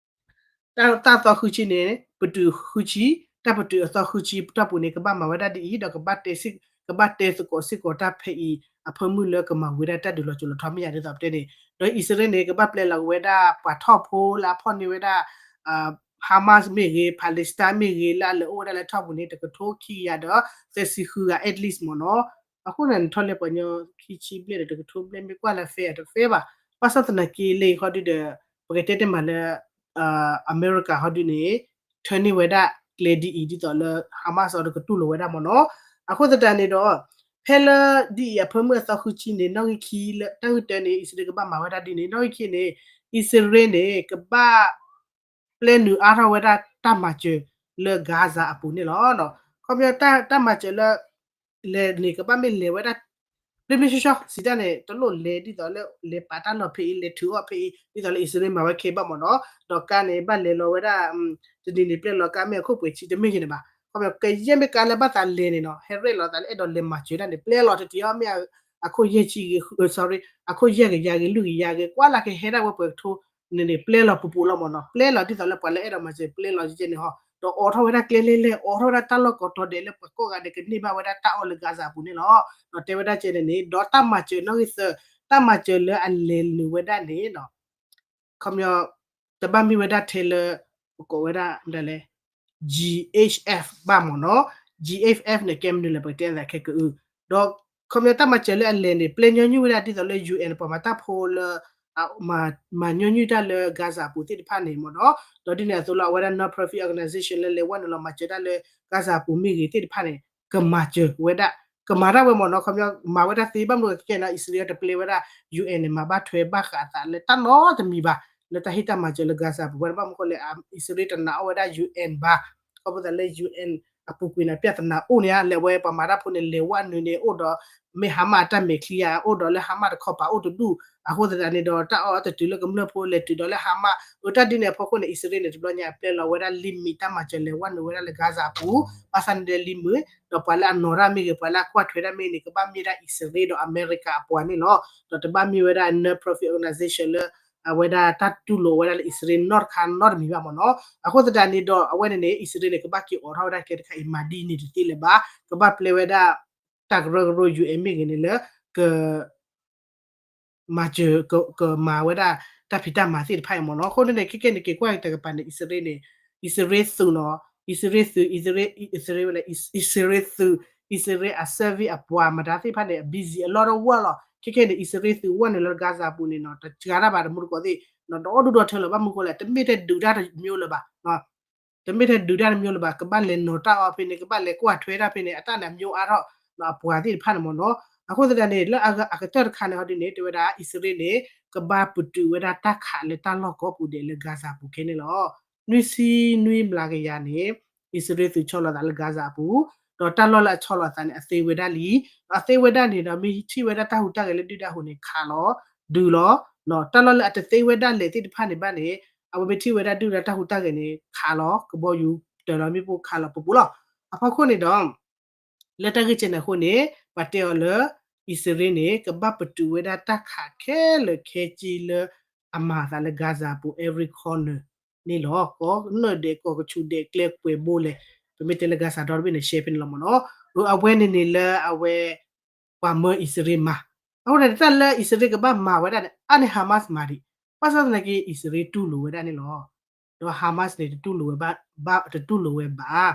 တၢ် တၢ်သီဃုဆံန့ၣ် ပတုာ်ဃုဆံ, တၢ်ပတုာ်အသီဃုဆံတၢ်ပူၤန့ၣ် ကဘၣ်မၤဝဲဒၣ်ဒ်အံၤ ဒီးကဘၣ်တဲ ကဘၣ်တဲသကိးစ့ၢ်ကီးတၢ်ဖဲအံၤ အဖၢမုၢ်လၢကမၤဝဲဒၣ်တၢ်ဒုးလီၤစိၤလီၤထီမ့ၢ်ယါဒ်သိးပတဲန့ၣ်, ဒီးအံၣ်စရ့လးန့ၣ် ကဘၣ်ပျဲလီၤက့ၤဝဲဒၣ်ပှၤထီၣ်ဖိလၢအဖီၣ်န့ၢ်ဝဲဒၣ် Hamas မ့ၢ်ဂ့ၤ Palestine မ့ၢ်ဂ့ၤ လၢအလဲၤအိၣ်ဝဲဒၣ်လၢထီၣ်ပူၤန့ၣ် တကထိခံကယၤဒီးသၢဆံဃုဂၤ at least မ့ၢ်နီၤ, အဃိန့ၣ် နထီၣ်လဲပှၤကညီခံဆံဘျဲၣ်ဒီးတကထိဘျဲၣ်မ့ၢ်ကွၢ်လၢ fair တ fair ဘၣ်, ဘၣ်ဆၣ်သနာ်က့လၢဟီဒုဒီး ပကတဲတမံၤလၢ အမဲရကၤဟီဒုန့ၣ် ထၢန့ၢ်ဝဲဒၣ်ကျဲဒ်အံၤ ဒ်သိးလၢ Hamas အီၤဒီးကတူၢ်လိာ်ဝဲဒၣ်မ့ၢ်နီၤ, အဃိသတးန့ၣ်ဒီး ဖဲလၢဒ်အံၤအဖၢမုၢ်အသီဃုဆံန့ၣ် နီၣ်ဂံၢ်ခံလၢ တၢ်ဂုာ်တၢန့ၣ် အံၣ်စရ့လးကဘၣ်မၤဝဲဒၣ်ဒ်န့ၣ် နီၣ်ဂံၢ်ခံန့ၣ် အံၣ်စရ့လးန့ၣ် ကဘၣ် ပျဲနုာ်အါထီၣ်ဝဲဒၣ်တၢ်မၤစၢၤလၢ Gaza အပူၤန့ၣ်လီၤ. ခီပညီတၢ်မၤစၢၤလၢ လဲၤန့ၣ် ကဘၣ်မ့ၢ်လဲၤဝဲဒၣ် ပျ့ပျ့ဆှီဆှီ စံးတၢ်န့ၣ် တလိၣ်လဲၤဒ်သိးလၢ လဲၤပာ်တၢ်လီၢ်ဖဲအံၤ လဲၤထုးအီၣ်ဖဲအံၤ ဒ်သိးလၢအံၣ်စရ့လးမၤဝဲခဲအံၤဘၣ်မ့ၢ်နီၤ, ဒီးကါန့ၣ် ဘၣ်လဲၤလီၤဝဲဒၣ် တနံၤန့ၣ် ပျဲလီၤကါမ့ၢ်အခိၣ်ပှဲၤဆံ တမ့ၢ်ဂ့ၤန့ၣ်ဘၣ်. ခီပညီ ကယဲၢ်မ့ၢ်ကါလၢဘၣ်သးလဲၤန့ၣ်နီၤ ဟဲရဲၣ်လီၤသးလၢ အဲၣ်ဒိးလဲၤမၤစၢၤတၢ်န့ၣ် ပျဲလီၤတတံၤအီၤ မ့ၢ်အခိၣ်ယဲၢ်ဆံဂ့ၤ sorry အခိၣ်ယဲၢ်ကယၤဂ့ၤ လွံၢ်ကယၤဂ့ၤ ကွၢ်လၢကဟဲဒၣ်ဝဲပှဲၤကထိန့ၣ်န့ၣ် ပျဲလီၤပူၤပူၤလီၤမ့ၢ်နီၤ, ပျဲလီၤဒ်သိးလၢပှၤလၢအဲၣ်ဒိးမၤစၢၤ ပျဲလီၤကဲန့ၣ်ဟီ, ဒီးအိးထီၣ်ဝဲဒၣ်ကျဲလဲၢ်လဲၢ် အိးထီၣ်ဝဲဒၣ်တၢ်လီၢ်ကိးတီၤဒဲးလၢပှၤကိးဂၤဒဲးကန့ၢ်ဘၣ်ဝဲဒၣ်တၢ်အီၣ်လၢ Gaza အပူၤန့ၣ်လီၤ. ဒီးတဲဝဲဒၣ်ကဲန့ၣ်န့ၣ် ဒီးတၢ်မၤစၢၤနီၣ်ဂံၢ်သၢ တၢ်မၤစၢၤလၢအလဲၤနုာ်ဝဲဒၣ်န့ၣ်နီၤ ခီပညီ တဘၣ်မ့ၢ်ဝဲဒၣ်ထဲလၢ ပကိးဝဲဒၣ်ဒ်လဲၣ် G H F ဘၣ်မ့ၢ်နီၤ, G H F န့ၣ် ကဲမနုၤလဲၣ် ပကတဲသးခဲကအု, ဒီးခီပညီတၢ်မၤစၢၤလၢအလဲၤန့ၣ် ပျဲညီနုၢ်ဝဲဒၣ်ဒ်သိးလၢ U N ပှၤမၤတၢ်ဖိလၢ မၤညီနုၢ်တၢ်လၢ Gaza အပူၤသ့ၣ်တဖၣ်န့ၣ်မ့ၢ်နီၤ, ဒီးဒ်န့ၣ်အသိးလီၤ အဝဲဒၣ် non-profit organization လၢလဲၤဝဲနုာ်လီၤမၤစၢၤတၢ်လၢ Gaza အပူၤမ့ၢ်ဂ့ၤသ့ၣ်တဖၣ်န့ၣ် ကမၤစၢၤဝဲဒၣ် ကမၤတၢ်ဝဲမ့ၢ်နီၤ, ခီပညီမၤဝဲဒၣ်သ့ဘၣ်မနုၤကဲနီၤ အံၣ်စရ့လးတပျဲဝဲဒၣ် U N န့ၣ် မၤဘၣ်ထွဲဘၣ်ဃးအသးလၢတၢ်နီတမံၤဘၣ်, လၢတၢ်ဟ့ၣ်တၢ်မၤစၢၤလၢ Gaza ပူၤဝဲဒၣ်ဘၣ်မနုၤဃိလဲၣ် အံၣ်စရ့လးတနာ်အီၣ်ဝဲဒၣ် U N ဘၣ်, ခီဖျိသးလၢ U N အပူၤကွံာ်န့ၣ် ပြဿနာအိၣ်န့ၣ်ဧါ, လၢအဝဲပှၤမၤတၢ်ဖိန့ၣ် လဲၤဝဲနုာ်န့ၣ် အိၣ်ဒီး မ့ၢ် Hamas တၢ်မဲာ်ချံဧါ, အိၣ်ဒီးလၢ Hamas တခီပၤအိၣ်တဒူၣ်, အဃိသတးန့ၣ်ဒီး တၢ်အီၣ်အီတတုၤလၢကမျၢၢ်ဖိလဲၤတုၤဒီးလၢ Hamas အတၢ်ဒ်န့ၣ်အဖီခိၣ်န့ၣ် အံၣ်စရ့လးန့ၣ် တဘျီညါအပျဲလီၤဝဲဒၣ် limit တၢ်မၤစၢၤလဲၤဝဲနုာ်ဝဲဒၣ်လၢ Gaza အပူၤ, ဘၣ်ဆၣ်န့ၣ်ဒီး limit ဒီးပှၤလၢအနီၤတၢ်မ့ၢ်ဂ့ၤ ပှၤလၢအကွၢ်ထွဲတၢ်မ့ၢ်ဂ့ၤန့ၣ် ကဘၣ်မ့ၢ်ဒၣ်အံၣ်စရ့လးဒီးအမဲရကၤအပှၤန့ၣ်လီၤ, ဒီးတဘၣ်မ့ၢ်ဝဲဒၣ် non-profit organization လၢ အဝဲဒၣ်တၢ်တူၢ်လိာ်ဝဲဒၣ်လၢအံၣ်စရ့လးနီတခါနီတမံၤဘၣ်မ့ၢ်နီၤ, အဃိသတးန့ၣ်ဒီး အဝဲန့ၣ်န့ၣ် အံၣ်စရ့လးန့ၣ် ကဘၣ်က့ၤအိးထီၣ်ဝဲဒၣ်ကျဲတခါအံၤ မၤဒ်န့ၣ်တသ့လၢၤဘၣ်, ကဘၣ်ပျဲဝဲဒၣ် တၢ်ကရၢကရိ U N မ့ၢ်ဂ့ၤန့ၣ်လၢ က မၤစၢၤ က ကမၤဝဲဒၣ်တၢ်ဖံးတၢ်မၤသ့ၣ်တဖၣ်အံၤမ့ၢ်နီၤ, အဃိန့ၣ်န့ၣ် ခဲကဲန့ၣ် က့ၤကွၢ်က့ၤတကပၤန့ၣ် အံၣ်စရ့လးန့ၣ် အံၣ်စရ့လးသုးနီၤ, အံၣ်စရ့လးသုး အံၣ်စရ့လး အံၣ်စရ့လးသုး အံၣ်စရ့လးအ service အပှၤမတၤသ့ၣ်တဖၣ်န့ၣ် အ busy အလီၢ်တဝၢ်လီၤ, ခဲကဲန့ၣ် အံၣ်စရ့လးသုးဝဲနုာ်လၢ Gaza အပူၤန့ၣ်နီၤ တစှၤတၢ်ဘၣ်တမူတကိးသ့ၣ်, ဒီးအီၣ်ဒူၣ်ဒီထၢလီၤ ဘၣ်မနုၤဃိလဲၣ် တမ့ၢ်ထဲဒုးတၢ်တမျိုးလၢၤဘၣ် တမ့ၢ်ထဲဒုးတၢ်တမျိုးလၢၤဘၣ်, ကဘၣ်လဲၤနီၤတၢ်အီၤဖဲန့ၣ် ကဘၣ်လဲၤကွၢ်ထွဲတၢ်ဖဲန့ၣ် အတၢ်န့ၣ်အမျိုးအါထီၣ် အပှၤသ့ၣ်တဖၣ်န့ၣ်မ့ၢ်နီၤ, အဃိသတးန့ၣ် လၢအကတၢၢ်တခါန့ၣ် ဟီဒ်န့ၣ် တဲဝဲဒၣ် အံၣ်စရ့လးန့ၣ် ကဘၣ်ပတုာ်ဝဲဒၣ်တၢ်ခးလၢတၢ်လီၢ်ကိးပူၤဒဲးလၢ Gaza ပူၤခဲန့ၣ်လီၤ. နွံဆံနွံမျးကယၤန့ၣ် အံၣ်စရ့လးသုးဆီလီၤသးလၢ Gaza အပူၤ, ဒီးတၢ်လီၢ်လၢအဆီလီၤသးန့ၣ် အသ့ဝဲဒၣ်လံ, ဒီးအသ့ဝဲဒၣ်န့ၣ်ဒီး မ့ၢ်ထံၣ်ဝဲဒၣ်တၢ်ဟူးတၢ်ဂဲၤလၢဒုၣ်ဒါအဃိန့ၣ် ခးလီၤ, ဒုးလီၤ, တၢ်လီၢ်လၢအတသ့ဝဲဒၣ်လဲၣ်သ့ၣ်တဖၣ်န့ၣ်ဘၣ်န့ၣ် အဝဲမ့ၢ်ထံၣ်ဝဲဒၣ်ဒုၣ်ဒါတၢ်ဟူးတၢ်ဂဲၤန့ၣ် ခးလီၤ, ကဘီယူၤတၢၤလီၤမ့ၣ်ပိၢ်ခးလီၤပူၤပူၤလီၤ. အဖီခိၣ်န့ၣ်ဒီး လၢတၢ်ဂ့ၢ်ကဲန့ၣ်အဃိန့ၣ် ပှၤတဲအီၤလၢ အံၣ်စရ့လးန့ၣ် ကဘၣ်ပတုာ်ဝဲဒၣ်တၢ်ခးခဲလၢာ်ခဲဆ့လၢအမၤအသးလၢ Gaza အပူၤ every corner န့ၣ်လီၤ. ကိးနၢ်ဒဲး ကိးကဆူးဒဲး ကျဲကွဲးဘိလဲၣ်, ပမ့ၢ်တဲလၢ Gaza ဒီတဘ့ၣ်န့ၣ် ရှဲဖဲန့ၣ်လီၤမ့ၢ်နီၤ. အဝဲန့ၣ်န့ၣ်လၢအဝဲ ပှၤမၢအံၣ်စရ့လးမၤ, အဃိန့ၣ် တၢ်လၢအံၣ်စရ့လးကဘၣ်မၤဝဲဒၣ်န့ၣ် အါန့ၢ် Hamas မၤဒံး, ဘၣ်ဆၣ်သနာ်က့ အံၣ်စရ့လးတူၢ်လိာ်ဝဲဒၣ်န့ၣ်လီၤ. ဒီး Hamas န့ၣ် တတူၢ်လိာ်ဝဲဘၣ်, တတူၢ်လိာ်ဝဲဘၣ်.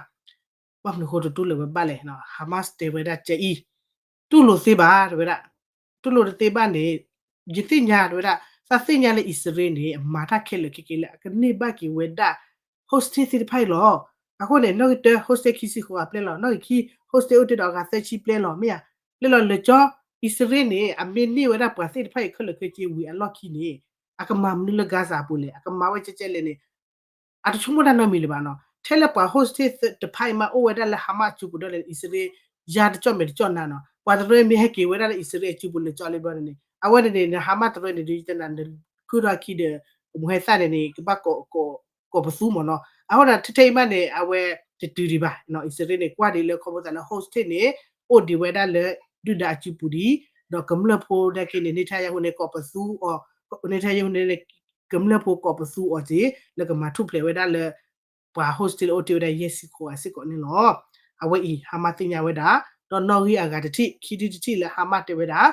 ဘၣ်မနုၤအဃိတတူၢ်လိာ်ဝဲဘၣ်လဲၣ်, Hamas တဲဝဲဒၣ်ကအံၤ, တူၢ်လိာ်သ့ဘၣ် တဲဝဲဒၣ်, တူၢ်လိာ်တသ့ဘၣ်န့ၣ် ယသ့ၣ်ညါ တဲဝဲဒၣ်, သးသ့ၣ်ညါလၢအံၣ်စရ့လးန့ၣ် အမၤတၢ်ခဲလၢာ်ခဲဆ့လၢအကန့ၢ်ဘၣ်က့ၤဝဲဒၣ် hostage သ့ၣ်တဖၣ်အံၤလီၤ. အဃိန့ၣ် နီၣ်ဂံၢ်တၢ hostage ခံဆံဃိးဂၤပျဲလီၤ, နီၣ်ဂံၢ်ခံ hostage အိၣ်တ့ၢ်ဒီးအဂၤသၢဆံပျဲလီၤ မ့ၢ်ဧါ. ပျဲလီၤလၢာ်ကၠီ, အံၣ်စရ့လးန့ၣ် အမ့ၢ်န့ၢ်ဝဲဒၣ်ပှၤသ့ၣ်တဖၣ်အံၤခဲလၢာ်ခဲဆ့ဝံၤအလီၢ်ခံန့ၣ် အကမၤမနုၤလၢ Gaza အပူၤလဲၣ်, အကမၤဝဲကဲကဲလဲၣ်န့ၣ် အတဆိကမိၣ်တၢ်နီတမံၤလၢၤဘၣ်နီၤ. ထဲလၢပှၤ hostage တဖၣ်အံၤမ့ၢ်အိၣ်ဝဲဒၣ်လၢ Hamas အစုပူၤဒီးလဲၣ်န့ၣ် အံၣ်စရ့လး ယါတကၠီၣ်မဲာ်တကၠီၣ်နါနီၤ. ပှၤတရၢမ့ၢ်ဟဲက့ၤဝဲဒၣ်လၢအံၣ်စရ့လးအစုပူၤလၢာ်ကၠီလံဘျီန့ၣ်န့ၣ် အဝဲန့ၣ်န့ၣ် န Hamas တရၢန့ၣ် ဒုးယတဲနၤ နခုၣ်ထီၣ်ခံဒီး ကမူၤဟဲသၣ်န့ၣ်န့ၣ် ကဘၣ်ကိး ကိးပသူမ့ၢ်နီၤ. အဃိဒီး ထဲထဲအံၤမးန့ၣ် အဝဲတတုၤဒံးဘၣ်နီၤ. အံၣ်စရ့လးန့ၣ် ကွၢ်ဒံးလၢခီဖျိသးလၢ hostage န့ၣ် အိၣ်ဒံးဝဲဒၣ်လၢ ဒုၣ်ဒါအစုပူၤဒံး, ဒီးကမျၢၢ်ဖိနာ်က့န့ၣ် Netanyahu န့ၣ် ကိးပသူအီၤ, Netanyahu န့ၣ် ကမျၢၢ်ဖိကိးပသူအီၤက့ၤ လၢကမၤထူၣ်ဖျဲးဝဲဒၣ်လၢ ပှၤ hostage လၢအိၣ်တ့ၢ်ဝဲဒၣ်ယဲၢ်ဆံဃိးဂၤစ့ၢ်ကီးန့ၣ်လီၤ. အဝဲအံၤ Hamas သ့ၣ်ညါဝဲဒၣ်, ဒီးနီၣ်ဂံၢ်အဂၤတထံၣ် ခံထံၣ်တထံၣ်လၢ Hamas တဲဝဲဒၣ်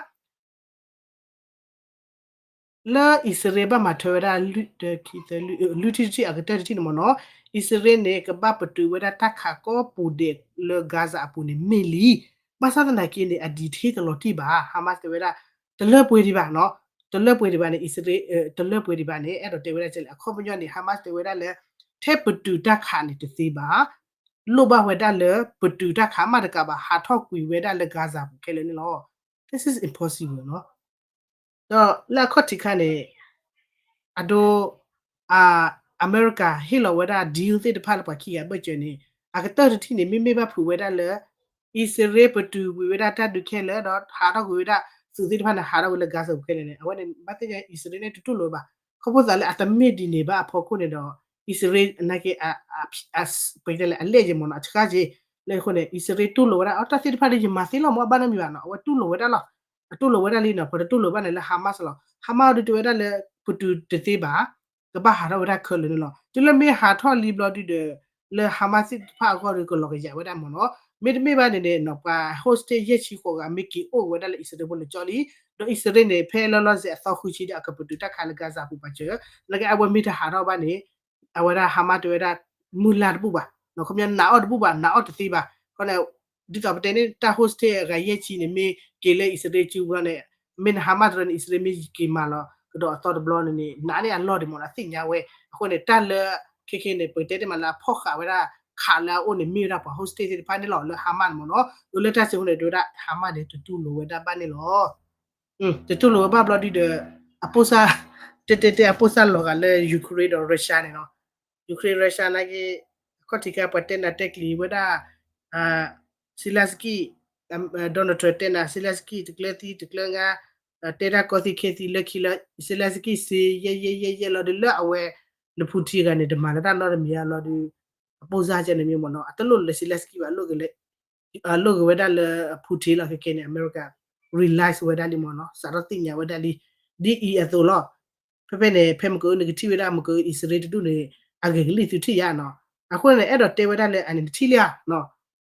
လၢအံၣ်စရ့လးဘၣ်မၤထွဲဝဲဒၣ် လွံၢ်ထံၣ်တထံၣ်အကတၢၢ်တထံၣ်န့ၣ်မ့ၢ်နီၤ, အံၣ်စရ့လးန့ၣ် ကဘၣ်ပတုာ်ဝဲဒၣ်တၢ်ခးကိးပူၤဒဲးလၢ Gaza အပူၤန့ၣ်မ့ၢ်လံ. ဘၣ်ဆၣ်သနာ်က့န့ၣ် အ detail ကလီၤတံၢ်ဘၣ်. Hamas တဲဝဲဒၣ် တလၢပှဲၤဒံးဘၣ်နီၤ, တလၢပှဲၤဒံးဘၣ်န့ၣ် အံၣ်စရ့လး တလၢပှဲၤဒံးဘၣ်န့ၣ် အဲၣ်ဒိးတဲဝဲဒၣ်ကဲလဲၣ်. အခီပညီန့ၣ် Hamas တဲဝဲဒၣ်လၢ ထဲပတုာ်တၢ်ခးန့ၣ်တသ့ဘၣ်, လိၣ်ဘၣ်ဝဲဒၣ်လၢ ပတုာ်တၢ်ခးမးတကးဘၣ် ဟးထီၣ်ကွံာ်ဝဲဒၣ်လၢ Gaza ပူၤခဲလၢာ်န့ၣ်လီၤ. This is impossible နီၤ. ဒီးလၢအခီၣ်ထံးခါန့ၣ် အဒိ အ အမဲရကၤဟ့ၣ်လီၤဝဲဒၣ် deal သ့ၣ်တဖၣ်လၢပှၤခံဂၤအဘၢၣ်စၢၤန့ၣ် အကတၢၢ်တထံၣ်န့ၣ် မ့မ့ၢ်ဘၣ်ဖုးဝဲဒၣ်လၢ အံၣ်စရ့လးပတုာ်ကွံာ်ဝဲဒၣ်တၢ်ဒုးခဲလၢာ် ဒီးဟးထီၣ်ကွံာ်ဝဲဒၣ် သုးသ့ၣ်တဖၣ်န့ၣ် ဟးထီၣ်ကွံာ်လၢ Gaza ပူၤခဲလၢာ်န့ၣ် အဝဲန့ၣ် ဘၣ်သ့ၣ်ညါ အံၣ်စရ့လးန့ၣ် တတူၢ်လိာ်ဘၣ်. ခီဖျိသးလၢအတမ့ၢ်ဒ်န့ၣ်ဘၣ်အဖီခိၣ်န့ၣ်ဒီး အံၣ်စရ့လးနာ်က့ ပတဲလဲၣ် အလဲၢ်က့ၤမ့ၢ်နီၤ အဆှၢက့ၤ လၢအဃိန့ၣ် အံၣ်စရ့လးတူၢ်လိာ်ဝဲဒၣ် အတၢ်သ့ၣ်တဖၣ်ဒီး ယမၤသ့လီၤ မ့ၢ်အဘၣ်နီတမံၤဘၣ်နီၤ အဝဲတူၢ်လိာ်ဝဲဒၣ်လီၤ. အတူၢ်လိာ်ဝဲဒၣ်လံနီၤ ပှၤတတူၢ်လိာ်ဘၣ်န့ၣ်လၢ Hamas လီၤ. Hamas ဒုးတဲဝဲဒၣ်လၢ ပတုာ်တသ့ဘၣ် ကဘၣ်ဟးထီၣ်ဝဲဒၣ်ခဲလၢာ်န့ၣ်လီၤ. တုၤလၢမ့ၢ်ဟးထီၣ်လံဘျီဒုဒီး လၢ Hamas သ့ၣ်တဖၣ်အဂီၢ်ဒီး ကလီၤကယၤဝဲဒၣ်မ့ၢ်နီၤ. မ့တမ့ၢ်ဘၣ်န့ၣ်န့ၣ်နီၤ ပှၤ hostage ယဲၢ်ဆံဃိးဂၤ မ့ၢ်က့ၤအိၣ်ဝဲဒၣ်လၢအံၣ်စရ့လးဖိလၢာ်ကၠီလံ. ဒီးအံၣ်စရ့လးန့ၣ် ဖဲလၢလီၤစဲးအသီဃုဆံဒီး အကပတုာ်တၢ်ခးလၢ Gaza ပူၤပာ်စၢၤ နာ်က့ အဝဲမ့ၢ်တဟးထီၣ်ဘၣ်န့ၣ် အဝဲဒၣ် Hamas တဲဝဲဒၣ် မုၢ်လၢ်တဘူၣ်ဘၣ်နီၤ ခီပညီနာ်အီၤတဘူၣ်ဘၣ် နာ်အီၤတသ့ဘၣ်. ခီန့ၣ် ဒ်သိးပတဲန့ၣ် တၢ် hostage အဂၤယဲၢ်ဆံန့ၣ် မ့ၢ်က့ၤလၢအံၣ်စရ့လးစုပူၤန့ၣ် မ့ၢ်န Hamas တရၢန့ၣ် အံၣ်စရ့လးမ့ၢ်က့ၤမၤလီၤကဒီးအသီတဘျီန့ၣ်န့ၣ် နာ်န့ၢ်အလီၢ်ဒံးမ့ၢ်နီၤ သ့ၣ်ညါဝဲ. အဃိန့ၣ် တၢ်လၢ ခဲခဲန့ၣ် ပကတဲတ့ၢ်မးလၢအဖီၣ်ဃာ်ဝဲဒၣ် ခးလၢအအိၣ်န့ၣ် မ့ၢ်ဝဲဒၣ်ပှၤ hostage သ့ၣ်တဖၣ်န့ၣ်လီၤ လၢ Hamas န့ၣ်မ့ၢ်နီၤ. အလၢတၢ်စံးဃိန့ၣ် တဲဝဲဒၣ် Hamas န့ၣ် တတူၢ်လိာ်ဝဲဒၣ်ဘၣ်န့ၣ်လီၤ. တတူၢ်လိာ်ဝဲဘၣ်ဘျီဒုဒီး အပိၢ်စၢ် တဲတဲတဲ အပိၢ်စၢ်လီၤဂာ်လၢ Ukraine ဒီး Russia န့ၣ်နီၤ. Ukraine Russia နာ်က့ အခီၣ်ထံးခါ ပှၤတဲနၤတဲကျံၤဝဲဒၣ် Zelenskyy, Donald Trump တဲနၤ Zelenskyy တကျၢၤသံတကျၢၤငါ, တဲတၢ်ကီသံခဲသံလၢခံလၢ Zelenskyy စ့ယဲၢ်ယဲၢ်ယဲၢ်ယဲၢ်လီၤဒီး လၢအဝဲ လၢ Putin ဂၤန့ၣ် တမၤလၢတၢ်နီတမံၤအလီၢ်ဒီး အပိၢ်စၢ်ကဲန့ၣ်မ့ၢ်မ့ၢ်နီၤ အတလိၣ်လၢ Zelenskyy ဘၣ် လိၣ်ဂ့ၤဝဲဒၣ်လၢ Putin လီၤ. ခဲခဲန့ၣ် အမဲရကၤ realize ဝဲဒၣ်လံမ့ၢ်နီၤ စးထီၣ်သ့ၣ်ညါဝဲဒၣ်လံ ဒ်အံၤအသိးလီၤ. ဖဲဖဲန့ၣ် ဖဲမ့ၢ်ကအု နကထံၣ်ဝဲဒၣ် မ့ၢ်ကအု အံၣ်စရ့လးတဒူၣ်န့ၣ် အဂ့ၤကလံၣ်သုထံၣ်ယါနီၤ. အဃိန့ၣ် အဲၣ်ဒိးတဲဝဲဒၣ်လၢအန့ၣ် နထံၣ်လံဧါနီၤ,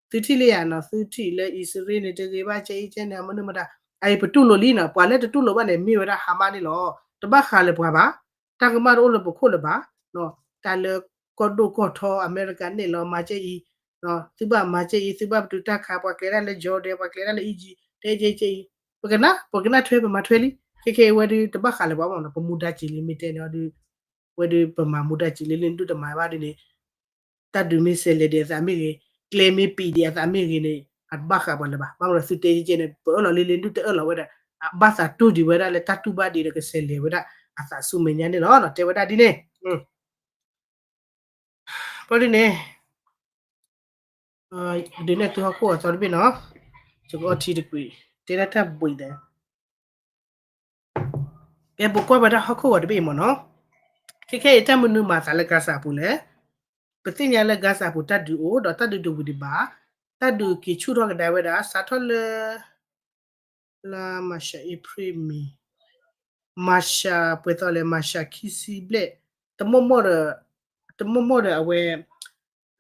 သုထံၣ်လံဧါနီၤ, သုထံၣ်လၢအံၣ်စရ့လးန့ၣ် တဂ့ၤဘၣ် ကဲအံၤကဲန့ၣ် မနုၤမတၤ အအံၤပတူၢ်လိာ်လံနီၤ. ပှၤလၢတတူၢ်လိာ်ဘၣ်န့ၣ် မ့ၢ်ဝဲဒၣ် Hamas န့ၣ်လီၤ. တဘၣ်ဃးလၢပှၤဘၣ်, တၢ်ကမၣ်တအိၣ်လၢပခိၣ်လၢၤဘၣ်. တၢ်လၢကီၢ်ဒိၣ်ကီၢ်ထီ အမဲရကၤန့ၣ်လီၤ မၤကဲအံၤ, သုဘၣ်မၤကဲအံၤ, သုဘၣ်ပတုာ်တၢ်ခး ပှၤကျဲၤဒၣ်လၢ Jordan ပှၤကျဲၤဒၣ်လၢ Egypt တဲကဲကဲအံၤ, ပကနၣ် ပကနၣ်ထွဲ ပမၤထွဲလံ. ခဲခဲအံၤဝဲဒုး တဘၣ်ဃးလၢၤဘၣ်မ့ၢ်နီၤ, ပမူဒါစံးလံ မ့ၢ်တဲန့ၣ်အီၤဒုး ဝဲဒုးပမၤမူဒါစံးလံလၢဒုၣ်တမၤဘၣ်ဒ်န့ၣ် တၢ်ဒုးမ့ၢ်ဆဲးလဲၤဒံးအသးမ့ၢ်ဂ့ၤ, ကျဲမ့ၢ်ပံးဒံးအသးမ့ၢ်ဂ့ၤန့ၣ် အတဘၣ်ဃးပှၤလၢၤဘၣ်. ဘၣ်မနုၤသုတဲကဲန့ၣ် ပအၢၣ်လီၤလံလၢဒုၣ်တအၢၣ်လီၤဝဲဒၣ် အဘၣ်သးတူၢ်ဒံးဝဲဒၣ်လၢတၢ်တူၢ်ဘၣ်ဒံးဒီးကဆဲးလဲၤဝဲဒၣ်အသးဆူမဲာ်ညါန့ၣ်လီၤ. တဲဝဲဒၣ်ဒ်န့ၣ် ပီဒ်န့ၣ် ဒုးနဲၣ်သုဟီၣ်ခိၣ်အသီတဘ့ၣ်နီၤ, ယကအီထံတကွံာ်, တဲဒၣ်တၢ်ဘှံးဒီး ကဲ ပကွၢ်ဝဲဒၣ်ဟီၣ်ခိၣ်ဂီၤတဘ့ၣ်အံၤမ့ၢ်နီၤ, ခဲခဲအံၤတၢ်မနုၤမၤသးလၢ Gaza ပူၤလဲၣ်, ပသ့ၣ်ညါလၢ Gaza ပူၤတၢ်ဒုးအိၣ်ဒီးတၢ်ဒုးတဝံၤဒံးဘၣ်, တၢ်ဒုးက့ၤဆူၣ်ထီၣ်ကဒါဝဲဒၣ် စးထီၣ်လၢ လါမၤရှး အ့ဖြ့ၣ် မ့ၤ မၤရှး ပှဲၤသီလဲၣ် မၤရှးခံဆံဘျဲၣ်, တမီၢ်မီၢ်ဒီး တမီၢ်မီၢ်ဒီးအဝဲ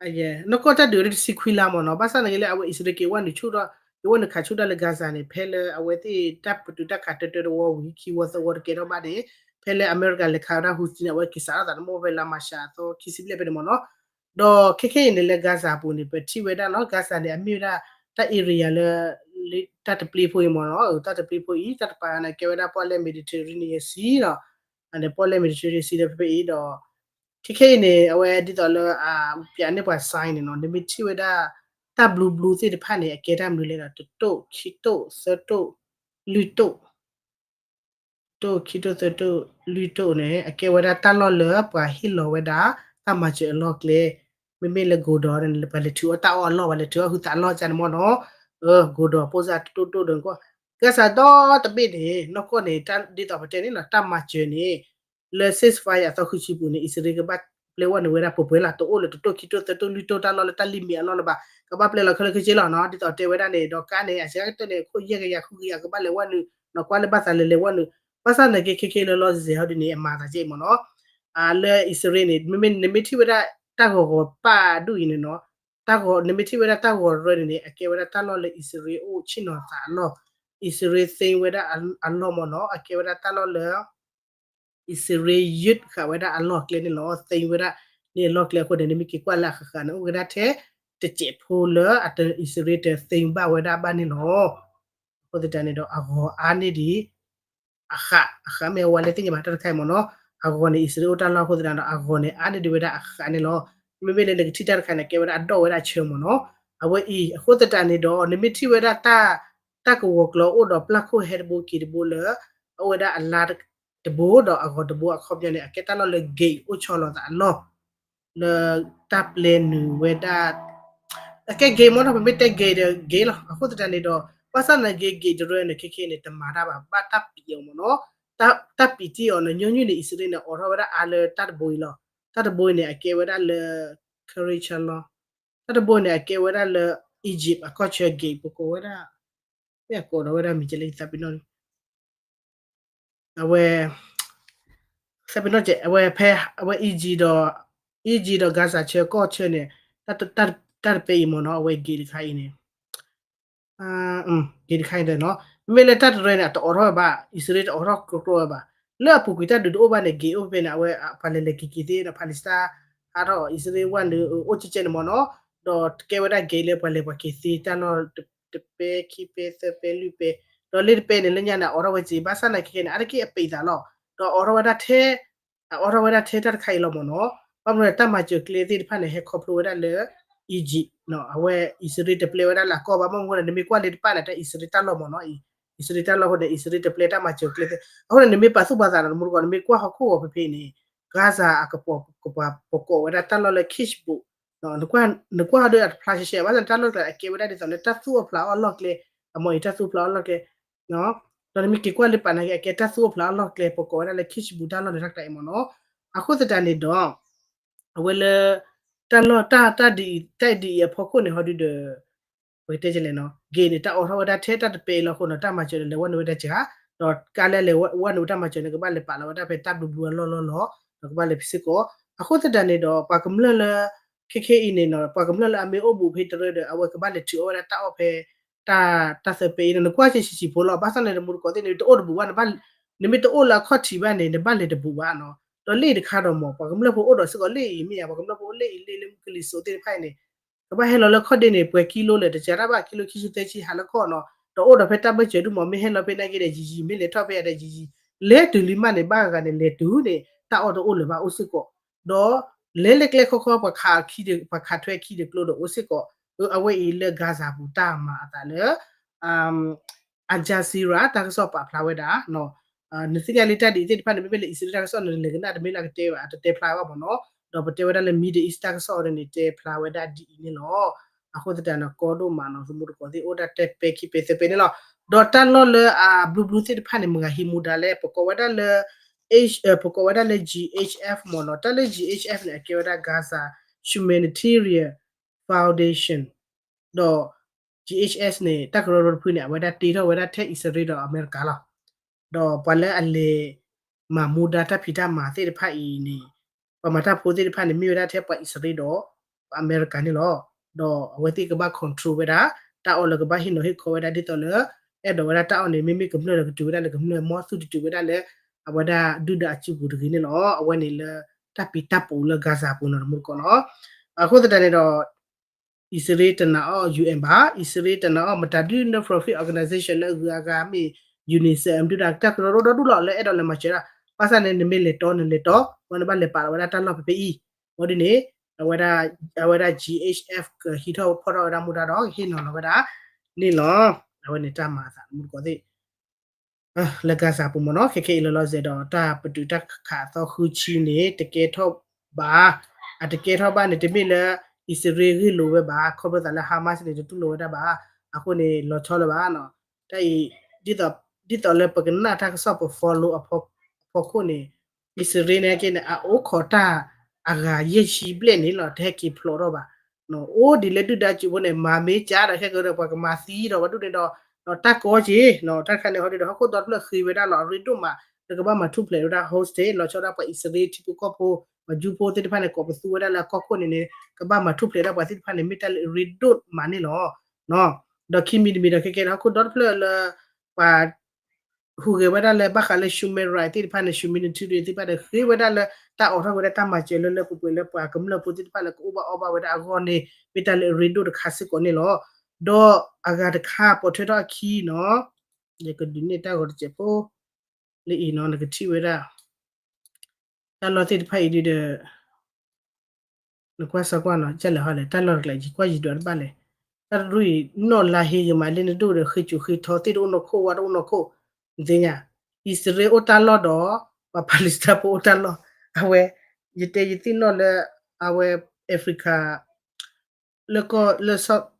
နီၢ်ကီၢ်တၢ်ဒုးအိၣ်တဆံခွံလါမ့ၢ်နီၤ, ဘၣ်ဆၣ်သနာ်က့လၢအဝဲအံၣ်စရ့လးက့ၤဝဲနုာ်ဆူၣ်ထီၣ် က့ၤဝဲနုာ်ခးဆူၣ်တၢ်လၢ Gaza န့ၣ် ဖဲလၢအဝဲသ့ၣ်တၢ်ပတုာ်တၢ်ခးတၢတၢတဝီဝံၤ ခံဝီသၢဝီတကဲထီၣ်ဘၣ်န့ၣ် ဖဲလၢအမဲရကၤလဲၤခးဝဲဒၣ် Houthi န့ၣ် အဝဲက့ၤစးထီၣ်သးတမီၢ်ဖဲလါမၤရှးအသီခံဆံဘျဲၣ်ဖဲန့ၣ်မ့ၢ်နီၤ, ဒီးခဲခဲအံၤန့ၣ်လၢ Gaza ပူၤန့ၣ် ပထံၣ်ဝဲဒၣ်နီၤ Gaza န့ၣ် အမ့ၢ်ဝဲဒၣ်တၢ် area လၢ တၢ်တပျ့ၤဖိအံၤမ့ၢ်နီၤ, တၢ်တပျ့ၤဖိအံၤ တၢ်တပၤန့ၣ် ကဲဝဲဒၣ်ပီၣ်လဲၣ် Mediterranean Sea နီၤ, န့ၣ် ပီၣ်လဲၣ် Mediterranean Sea ဒီးဖဲဖဲအံၤဒီး ခဲခဲအံၤန့ၣ် အဝဲဒ်သိးလၢ ပျးန့ၢ်ပှၤ sign န့ၣ်နီၤ, နမ့ၢ်ထံၣ်ဝဲဒၣ် တၢ်ဘျူးဘျူးသ့ၣ်တဖၣ်န့ၣ် အကဲတၢ်မနုၤလဲၣ်ဒီး တတိၢ် ခံတိၢ် သၢတိၢ် လွံၢ်တိၢ် တတိၢ် ခံတိၢ် သၢတိၢ် လွံၢ်တိၢ်န့ၣ် အကဲဝဲဒၣ်တၢ်လီၢ်လၢပှၤဟ့ၣ်လီၤဝဲဒၣ် တၢ်မၤစၢၤအလီၢ်ကျဲ, မ့မ့ၢ်လၢ Gaza န့ၣ် ပှၤလဲၤထုးအီၣ်တၢ်အီၣ်အလီၢ် ပှၤလဲၤထုးအီၣ်ဟုသးအလီၢ်ကန့ၣ်မ့ၢ်နီၤ, Gaza ပိၢ်စၢ်တတိၢ်တိၢ်ဒီးကီၢ် Gaza ဒီတဘ့ၣ်န့ၣ် နီၢ်ကီၢ်န့ၣ် ဒ်သိးပတဲန့ၣ်နီၤ တၢ်မၤစၢၤန့ၣ် လၢ ceasefire အသီဃုဆံပူၤန့ၣ် အံၣ်စရ့လးကဘၣ်ပျဲဝဲနုာ်ဝဲဒၣ်ပှဲၤပှဲၤလီၤ တအိၣ်လၢတတိၢ်ခံတိၢ်သၢတိၢ်လွံၢ်တိၢ်တၢ်လီၢ်လၢတၢ်လံၢ်မ့ၢ်အလီၢ်လၢၤဘၣ်, ကဘၣ်ပျဲလီၤခဲလၢာ်ခဲဆ့လီၤနီၤ, ဒ်သိးတဲဝဲဒၣ်န့ၣ် ဒီးကါန့ၣ် အစှၤကတၢၢ်န့ၣ် ခိၣ်ယဲၢ်ကယၤဃုကယၤကဘၣ်လဲၤဝဲနုာ်, နီၤကွၢ်လၢဘၣ်သးလဲၤလဲၤဝဲနုာ်, ဘၣ်ဆၣ်သနာ်က့ခဲခဲလၢလီၤစဲၤဟီဒ်န့ၣ် အမၤသးကဲအံၤမ့ၢ်နီၤ, လၢအံၣ်စရ့လးန့ၣ် မ့မ့ၢ်နမ့ၢ်ထံၣ်ဝဲဒၣ် တၢ်ဂီၤဂီၤပၣ်ဒူၣ်အံၤန့ၣ်နီၤ, တၢ်ဂီၤ နမ့ၢ်ထံၣ်ဝဲဒၣ်တၢ်ဂီၤရၢန့ၣ်န့ၣ် အကဲဝဲဒၣ်တၢ်လီၢ်လၢအံၣ်စရ့လးအိၣ်ဆ့ၣ်နီၤသးအလီၢ်, အံၣ်စရ့လးသ့ဝဲဒၣ်အလီၢ်မ့ၢ်နီၤ, အကဲဝဲဒၣ်တၢ်လီၢ်လၢ အံၣ်စရ့လးယုၢ်ဃာ်ဝဲဒၣ်အလီၢ်ကျဲန့ၣ်လီၤ, သ့ဝဲဒၣ်န့ၣ်အလီၢ်ကျဲအဃိန့ၣ် နမ့ၢ်က့ၤကွၢ်လၢအဃၣ်ဃၣ်န့ၣ် အိၣ်ကဒါထဲ တစဲးဖိလၢအံၣ်စရ့လးတသ့ဘၣ်ဝဲဒၣ်ဘၣ်န့ၣ်လီၤ. အဃိသတးန့ၣ်ဒီးအဂီၤအါန့ၢ်ဒံး အဃၣ် အဃၣ်မ့ၢ်အဝဲလဲၤသ့ၣ်ညါဘၣ်တၢ်တခါအံၤမ့ၢ်နီၤ, အဂီၤန့ၣ် အံၣ်စရ့လးအိၣ်တၢ်လီၢ်အဃိသတးဒီး အဂီၤန့ၣ် အါန့ၢ်ဒံးဝဲဒၣ်အဃၣ်န့ၣ်လီၤ. မ့မ့ၢ်လၢနကထံၣ်တၢ်တခါန့ၣ် ကဲဝဲဒၣ်အဒိၣ်ဝဲဒၣ်ဆၢမ့ၢ်နီၤ, အဝဲအံၤ အဃိသတးန့ၣ်ဒီး နမ့ၢ်ထံၣ်ဝဲဒၣ် တၢ်ကဝီၤကျီအိၣ်ဒီးပျၢ်ခိၣ်ဟဲတဘိက့ၤတဘိလၢ အအိၣ်ဝဲဒၣ်အလါတဘိဒီးအဂီၤတဘိအခီပညီန့ၣ် အကဲတၢ်လီၢ်လၢ gate အိၣ်ဆီလီၤသးအလီၢ် လၢတၢ်ပျဲနုာ်ဝဲဒၣ် အကဲ gate မ့ၢ်နီၤ, ပမ့ၢ်တဲ gate ဒီး gate လီၤ. အဃိသတးန့ၣ်ဒီး ဘၣ်ဆၣ်သနာ်က့ gate တရၢန့ၣ် ခဲခဲန့ၣ် တမၤတၢ်ဘၣ် ဘၣ်တၢ်ပံးအီၤမ့ၢ်နီၤ, တၢ်ပံးတ့ၢ်အီၤန့ၣ် ညီနုၢ်န့ၣ် အံၣ်စရ့လးန့ၣ် အိးထီၣ်ဝဲဒၣ်အါလၢတၢ်တဘိအံၤလီၤ. တၢ်တဘိအံၤန့ၣ် အကဲဝဲဒၣ်လၢ Kerem Shalom တၢ်တဘိန့ၣ် အကဲဝဲဒၣ်လၢ Egypt အကီၢ်ဆၢ gate ပကိးဝဲဒၣ် မ့ၢ်အကိးဒီးဝဲဒၣ်မံၤကဲလၢယသးပ့ၤနီၣ်လံ အဝဲ သးပ့ၤနီၣ်ကဲ အဝဲဖဲ အဝဲ Egypt ဒီး Egypt ဒီး Gaza ဆၢကီၢ်ဆၢန့ၣ် တၢ်တပဲအံၤမ့ၢ်နီၤ အဝဲ gate တခါအံၤန့ၣ် gate တခါအံၤဒီးနီၤ မ့မ့ၢ်လၢတၢ်တရၢန့ၣ် အတအိးထီၣ်ဝဲဘၣ် အံၣ်စရ့လးတအိးထီၣ်ကျိကျိဝဲဘၣ် လၢအပူၤကွံာ်တၢ်ဒုးတအိၣ်ဘၣ်န့ၣ် gate အိၣ်ဖဲန့ၣ် အဝဲပှၤလဲၤလဲၤက့ၤက့ၤသ့ဒီး Palestine ဟးထီၣ်အံၣ်စရ့လးဝဲနုာ် အိၣ်ကဲကဲန့ၣ်မ့ၢ်နီၤ ဒီးကဲဝဲဒၣ် gate လၢပှၤလဲၤပှၤက့ၤသ့တၢ်လီၢ် တပဲခံပဲသၢပဲလွံၢ်ပဲ ဒီးလၢတပဲန့ၣ် လၢညါန့ၣ် အိးထီၣ်ဝဲက့ၤ ဘၣ်ဆၣ်သနာ်က့န့ၣ် အါတက့ၢ်အပံးသးလီၤ ဒီးအိးထီၣ်ဝဲဒၣ်ထဲ အိးထီၣ်ဝဲဒၣ်ထဲတၢ်တခါအံၤလီၤမ့ၢ်နီၤ ဘၣ်မနုၤတၢ်မၤစၢၤကျဲသ့ၣ်တဖၣ်န့ၣ် ဟဲခီဖျိဝဲဒၣ်လၢ Egypt အဝဲအံၣ်စရ့လးတပျဲဝဲဒၣ်လၢအကီၢ်ဘၣ် ဘၣ်မနုၤန့ၣ် နမ့ၢ်ကွၢ်လၢတပၣ်န့ၣ် တၢ်အံၣ်စရ့လးတၢ်လီၢ်မ့ၢ်နီၤ အံၣ်စရ့လးတၢ်လီၢ်အဃိန့ၣ် အံၣ်စရ့လးတပျဲတၢ်မၤစၢၤကျဲသ့ၣ် အဃိန့ၣ် နမ့ၢ်ပာ်သူၣ်ပာ်သးဒီး နမူတကိး နမ့ၢ်ကွၢ်ဟီၣ်ခိၣ်ဂီၤဖဲဖဲအံၤန့ၣ် Gaza အကပၤ ပကိးဝဲဒၣ်တၢ်လီၢ်လၢ Kibbutz နကွၢ်ဟီၣ်ဒုးအတဖျါရှဲရှဲ ဘၣ်ဆၣ်န့ၣ် တၢ်လီၢ်တကျါအကဲဝဲဒၣ်ဒ်သိးလၢ တၢ်သူၣ်အိၣ်ဖျါအီၣ်လီၢ်ကျဲ အမ့ၢ်အံၤတၢ်သူၣ်အိၣ်ဖျါအီၣ်လီၢ်ကျဲ ဒီးနမ့ၢ်က့ၤကွၢ်လၢပာ်နာ်က့ အကဲတၢ်သူၣ်အိၣ်ဖျါအီၣ်လီၢ်ကျဲ ပကိးဝဲဒၣ်လၢ Kibbutz တၢ်လီၢ်န့ၣ် တၢ်တကျါအံၤမ့ၢ်နီၤ အဃိသတးန့ၣ်ဒီး အဝဲလၢ တၢ်လီၢ်တၢ် တၢ်ဒ်အံၤ တၢ်ဒ်အံၤအဖီခိၣ်န့ၣ် ဟီဒုးဒီး ပကတဲလဲၣ်နီၤ gate န့ၣ် တၢ်အိးထီၣ်ဝဲဒၣ်ထဲတၢ်တပဲအံၤလီၤအဃိနီၤ တၢ်မၤစၢၤန့ၣ် လဲၤဝဲနုာ်ဝဲဒၣ်စှၤ ဒီးကါလၢလဲၤဝဲနုာ်တၢ်မၤစၢၤန့ၣ် ကဘၣ်လဲၤပာ်လီၤဝဲဒၣ်ဖဲတၢ်ဘျုးဘျုးအလီၢ်လီၢ်လီၤ ဒီးကဘၣ်လဲၤဖဲစ့ၢ်ကီး အဃိသတးန့ၣ်ဒီး ပှၤကမျၢၢ်လၢ ခဲခဲအံၤန့ၣ်နီၤ ပှၤကမျၢၢ်လၢအမ့ၢ်အိၣ်ဘူးဖဲတရၢဒီး အဝဲကဘၣ်လဲၤထုးအီၣ်ဝဲဒၣ်တၢ်အီၣ်ဖဲ တၢ် တၢ်သၢပဲအံၤနီၤ နကွၢ်က့ၤဆံးဆံးဖိလီၤ ဘၣ်ဆၣ်န့ၣ် နမူတကိးသ့ၣ်န့ၣ် တအိၣ်တဘူးဘၣ် နမ့ၢ်တအိၣ်လၢအခီၣ်ထံးဘၣ်န့ၣ် နဘၣ်လဲၤတဘူးဘၣ်နီၤ ဒီးလ့ၣ်တခါဒီးမ့ၢ် ပှၤကမျၢၢ်ဖိအိၣ်ဒီးစ့ၢ်ကီးလ့ၣ်အံၤမ့ၢ်ဧါ ပှၤကမျၢၢ်ဖိအိၣ်လ့ၣ်အံၤလ့ၣ်လၢမုၢ်ကလံၤစိးသ့ၣ်တဖၣ်အံၤန့ၣ် ကဘၣ်ဟဲလီၤလၢခီၣ်ဒ့န့ၣ် ပှဲၤကံလိလဲၣ် တစှၤတၢ်ဘၣ် ကံလိခံဆံသၢဆံဟးလၢခီၣ်နီၤ ဒီးအိၣ်ဒီးဖဲတၢ်ဘၢၣ်စၢၤဒုမ့ၢ် မ့ၢ်ဟဲလီၤဖဲနာ်က့ဒီးယံာ်ယံာ် မ့ၢ်လဲၤထီၣ်ဖဲအံၤဒီးယံာ်ယံာ် လဲၤတုၤလံမးန့ၣ် ဘၣ်ဂၤဂၤန့ၣ် လဲၤတုၤန့ၣ် တၢ်အီၣ်တအိၣ်လၢၤဘၣ်အိၣ်စ့ၢ်ကီး ဒီး လဲၤလၢကျဲခီခီ ပှၤခးခံဒီး ပှၤခးထွဲခံဒီးကျိဒီးအိၣ်စ့ၢ်ကီး အဝဲအံၤလၢ Gaza ပူၤတၢ်မၤအသးလၢ Al Jazeera တၢ်ကစီၣ်ပာ်ဖျါဝဲဒၣ် နသ့ၣ်ညါလံတၢ်ဒ်အံၤသ့ၣ်တဖၣ်န့ၣ် မ့မ့ၢ်လၢအံၣ်စရ့လးတၢ်ကစီၣ်န့ၣ် လဲၤကနၣ်တမ့ၢ်လၢကတဲဘၣ် အတတဲဖျါဘၣ်မ့ၢ်နီၤ ဒီးပတဲဝဲဒၣ်လၢ Middle East တၢ်ကစီၣ်အီၤန့ၣ် တဲဖျါဝဲဒၣ်ဒ်အံၤန့ၣ်လီၤ. အဃိသတးန့ၣ် ကီဒိၣ်မးနီၤ သမူသကိးသ့ၣ် အိၣ်ဒၣ်တဲပဲခံပဲသၢပဲန့ၣ်လီၤ. ဒီးတၢ်လီၢ်လၢအဘျုးဘျုးသ့ၣ်တဖၣ်န့ၣ် မ့ၢ်ဂၤဟံးမူဒါလဲၣ် ပကိးဝဲဒၣ်လၢ ပကိးဝဲဒၣ်လၢ G H F မ့ၢ်နီၤ တၢ်လၢ G H F န့ၣ် အကဲဝဲဒၣ် Gaza Humanitarian Foundation ဒီး G H F န့ၣ် တၢ်ကရၢကရိတဖုန့ၣ် အဝဲဒၣ်တ့ထီၣ်ဝဲဒၣ်ထဲအံၣ်စရ့လးဒီးအမဲရကၤလီၤ. ဒီးပှၤလၢအလဲၤမၤမူဒါတၢ်ဖံးတၢ်မၤသ့ၣ်တဖၣ်အံၤန့ၣ် ပှၤမၤတၢ်ဖိသ့ၣ်တဖၣ်န့ၣ် မ့ၢ်ဝဲဒၣ်ထဲပှၤအံၣ်စရ့လးဒီး ပှၤအမဲရကၤန့ၣ်လီၤ. ဒီးအဝဲသ့ၣ်ကဘၣ် control ဝဲဒၣ် တၢ်အီၣ်လၢကဘၣ်ဟ့ၣ်နီၤဟ့ၣ်ခီဝဲဒၣ်ဒ်သိးလၢ အဲၣ်ဒိးဝဲဒၣ်တၢ်အီၣ်န့ၣ် မ့မ့ၢ်ကမျၢၢ်လၢကတုၤဝဲဒၣ်လၢကမျၢၢ် မီၢ်သူၣ်တတုၤဝဲဒၣ်လၢ အဝဲဒၣ်ဒုၣ်ဒါအစုပူၤတဂ့ၤန့ၣ်လီၤ. အဝဲန့ၣ်လၢ တၢ်ပံးတၢ်ပူၤလၢ Gaza ပူၤနီၤ တမူတကိးနီၤ. အဃိသတးန့ၣ်ဒီး အံၣ်စရ့လးတနာ်အီၣ် U N ဘၣ်, အံၣ်စရ့လးတနာ်အီၣ် မတၤဒု non-profit organization လၢအဂုၤအဂၤမ့ၢ် UNICEF ဒုၣ်ဒါတၢ်ကရၢကရိဒီဒူၣ်လီၤ လၢအဲၣ်ဒိးလဲၤမၤစၢၤဒၣ်, ဘၣ်ဆၣ်န့ၣ် နမ့ၢ်လဲၤတီ နလဲၤတီ ဝဲနဘၣ်လဲၤပာ်လီၤဝဲဒၣ်တၢ်လီၢ်ဖဲဖဲအံၤ, ဝဲဒ်န့ၣ် အဝဲဒၣ် အဝဲဒၣ် G H F ကဟံးထီၣ်ဖီၣ်ထီၣ်ဝဲဒၣ်မူဒါဒီး ကဟ့ၣ်နီၤလီၤဝဲဒၣ်န့ၣ်လီၤ. အဝဲန့ၣ်တၢ်မၤအသး တမူတကိးသ့ၣ် လၢ Gaza ပူၤမ့ၢ်နီၤ, ခဲခဲအံၤလီၤလီၤဆဲးဒီး တၢ်ပတုာ်တၢ်ခးအသီဃုဆံန့ၣ် တကဲထီၣ်ဘၣ်, အတကဲထီၣ်ဘၣ်န့ၣ် တမ့ၢ်လၢ အံၣ်စရ့လးဂ့ၢ်လိာ်ဝဲဘၣ်, ခီဖျိသးလၢ Hamas န့ၣ် တတူၢ်လိာ်ဝဲဒၣ်ဘၣ်, အဃိန့ၣ် လီၤဆီလၢၤဘၣ်နီၤ, တၢ်အံၤ ဒ်သိးလၢပကနၣ်တၢ်ကစီၣ်ပ follow အဖီခိၣ်န့ၣ် အံၣ်စရ့လးန့ၣ်က့န့ၣ် အအိၣ်ခိးတၢ်အဂၤယဲၢ်ဆံဘျဲၣ်န့ၣ်လီၤ တဟဲက့ၤဖျိးထီၣ်ဘၣ် အိၣ်ဒ်လၢဒုၣ်ဒါစုပူၤန့ၣ် မၤမ့ၢ်ကၢ်ဒီးခဲကဒီး ပှၤကမၤသံဒီးပှၤဒိၣ်န့ၣ်ဒီး တၢ်ကီက့ၤ တၢ်တခါန့ၣ် ဟီဒ်ဒီး ဟီၣ်ခိၣ်ဒီတဖျၢၣ်ဃ့ဝဲဒၣ်လီၤ အရ့ဒိၣ်မး လၢကဘၣ်မၤထူၣ်ဖျဲးဝဲဒၣ် hostage လီၤဆီဒၣ်ပှၤအံၣ်စရ့လးထံဖိကီၢ်ဖိ ပှၤကၠူဖိသ့ၣ်တဖၣ်န့ၣ် ကိးပသူဝဲဒၣ်လၢအကီၢ်ခိၣ်န့ၣ်န့ၣ် ကဘၣ်မၤထူၣ်ဖျဲးဒၣ်ပှၤသ့ၣ်တဖၣ်န့ၣ် မ့ၢ်တၢ်လၢအရ့ဒိၣ်မးန့ၣ်လီၤ. ဒီးခံမံၤတမံၤဒီးခဲကဲန့ၣ် ဟီၣ်ခိၣ်ဒီတဖျၢၣ်လၢ ပှၤ ဟူးဂဲၤဝဲဒၣ်လၢဘၣ်ဃးလၢ human right သ့ၣ်တဖၣ်န့ၣ် humanitarian သ့ၣ်တဖၣ်န့ၣ် ဃ့ဝဲဒၣ်လၢတၢ်အိးထီၣ်ဝဲဒၣ်တၢ်မၤစၢၤလၢလၢပှဲၤပှဲၤလၢပှၤကမျၢၢ်ဖိသ့ၣ်တဖၣ်လၢကအိၣ်ဘၣ်အီၣ်ဘၣ်ဝဲဒၣ်အဂီၢ်န့ၣ် မ့ၢ်တၢ်လၢအရ့ဒိၣ်တခါစ့ၢ်ကီးန့ၣ်လီၤ. ဒီးအဂၤတခါပိာ်ထွဲထီၣ်အခံနီၤ ယကဒုးနဲၣ်တၢ်ဂီၤတစဲးဖိ လၢအံၤနီၤ နကထံၣ်ဝဲဒၣ် တၢ်လီၢ်သ့ၣ်တဖၣ်အံၤဒ်ဒီး နကွၢ်စၢၤကွၢ်နီၤ ကလဲၤဟီလဲၣ် တၢ်လီၢ်တကျဲ ယကွၢ်ယံၤဒွးတဘၣ်လဲၣ်, တၢ်တရူၢ်အံၤ နီၢ်လါဟ့ဂ့ၤမးလၢနဒိၣ်ဒီး ဃ့ကၠူၤဃ့ထီ သ့ၣ်တအိၣ်နီၢ်ခိၣ် ဝါတအိၣ်နီၢ်ခိၣ်, နသ့ၣ်ညါ, အံၣ်စရ့လးအိၣ်တၢ်လီၢ်ဒီး ပှၤ Palestine ဖိအိၣ်တၢ်လီၢ်, အဝဲ ယတဲယသ့ၣ်နီၣ်လၢ အဝဲ Africa လၢကီၢ်လၢ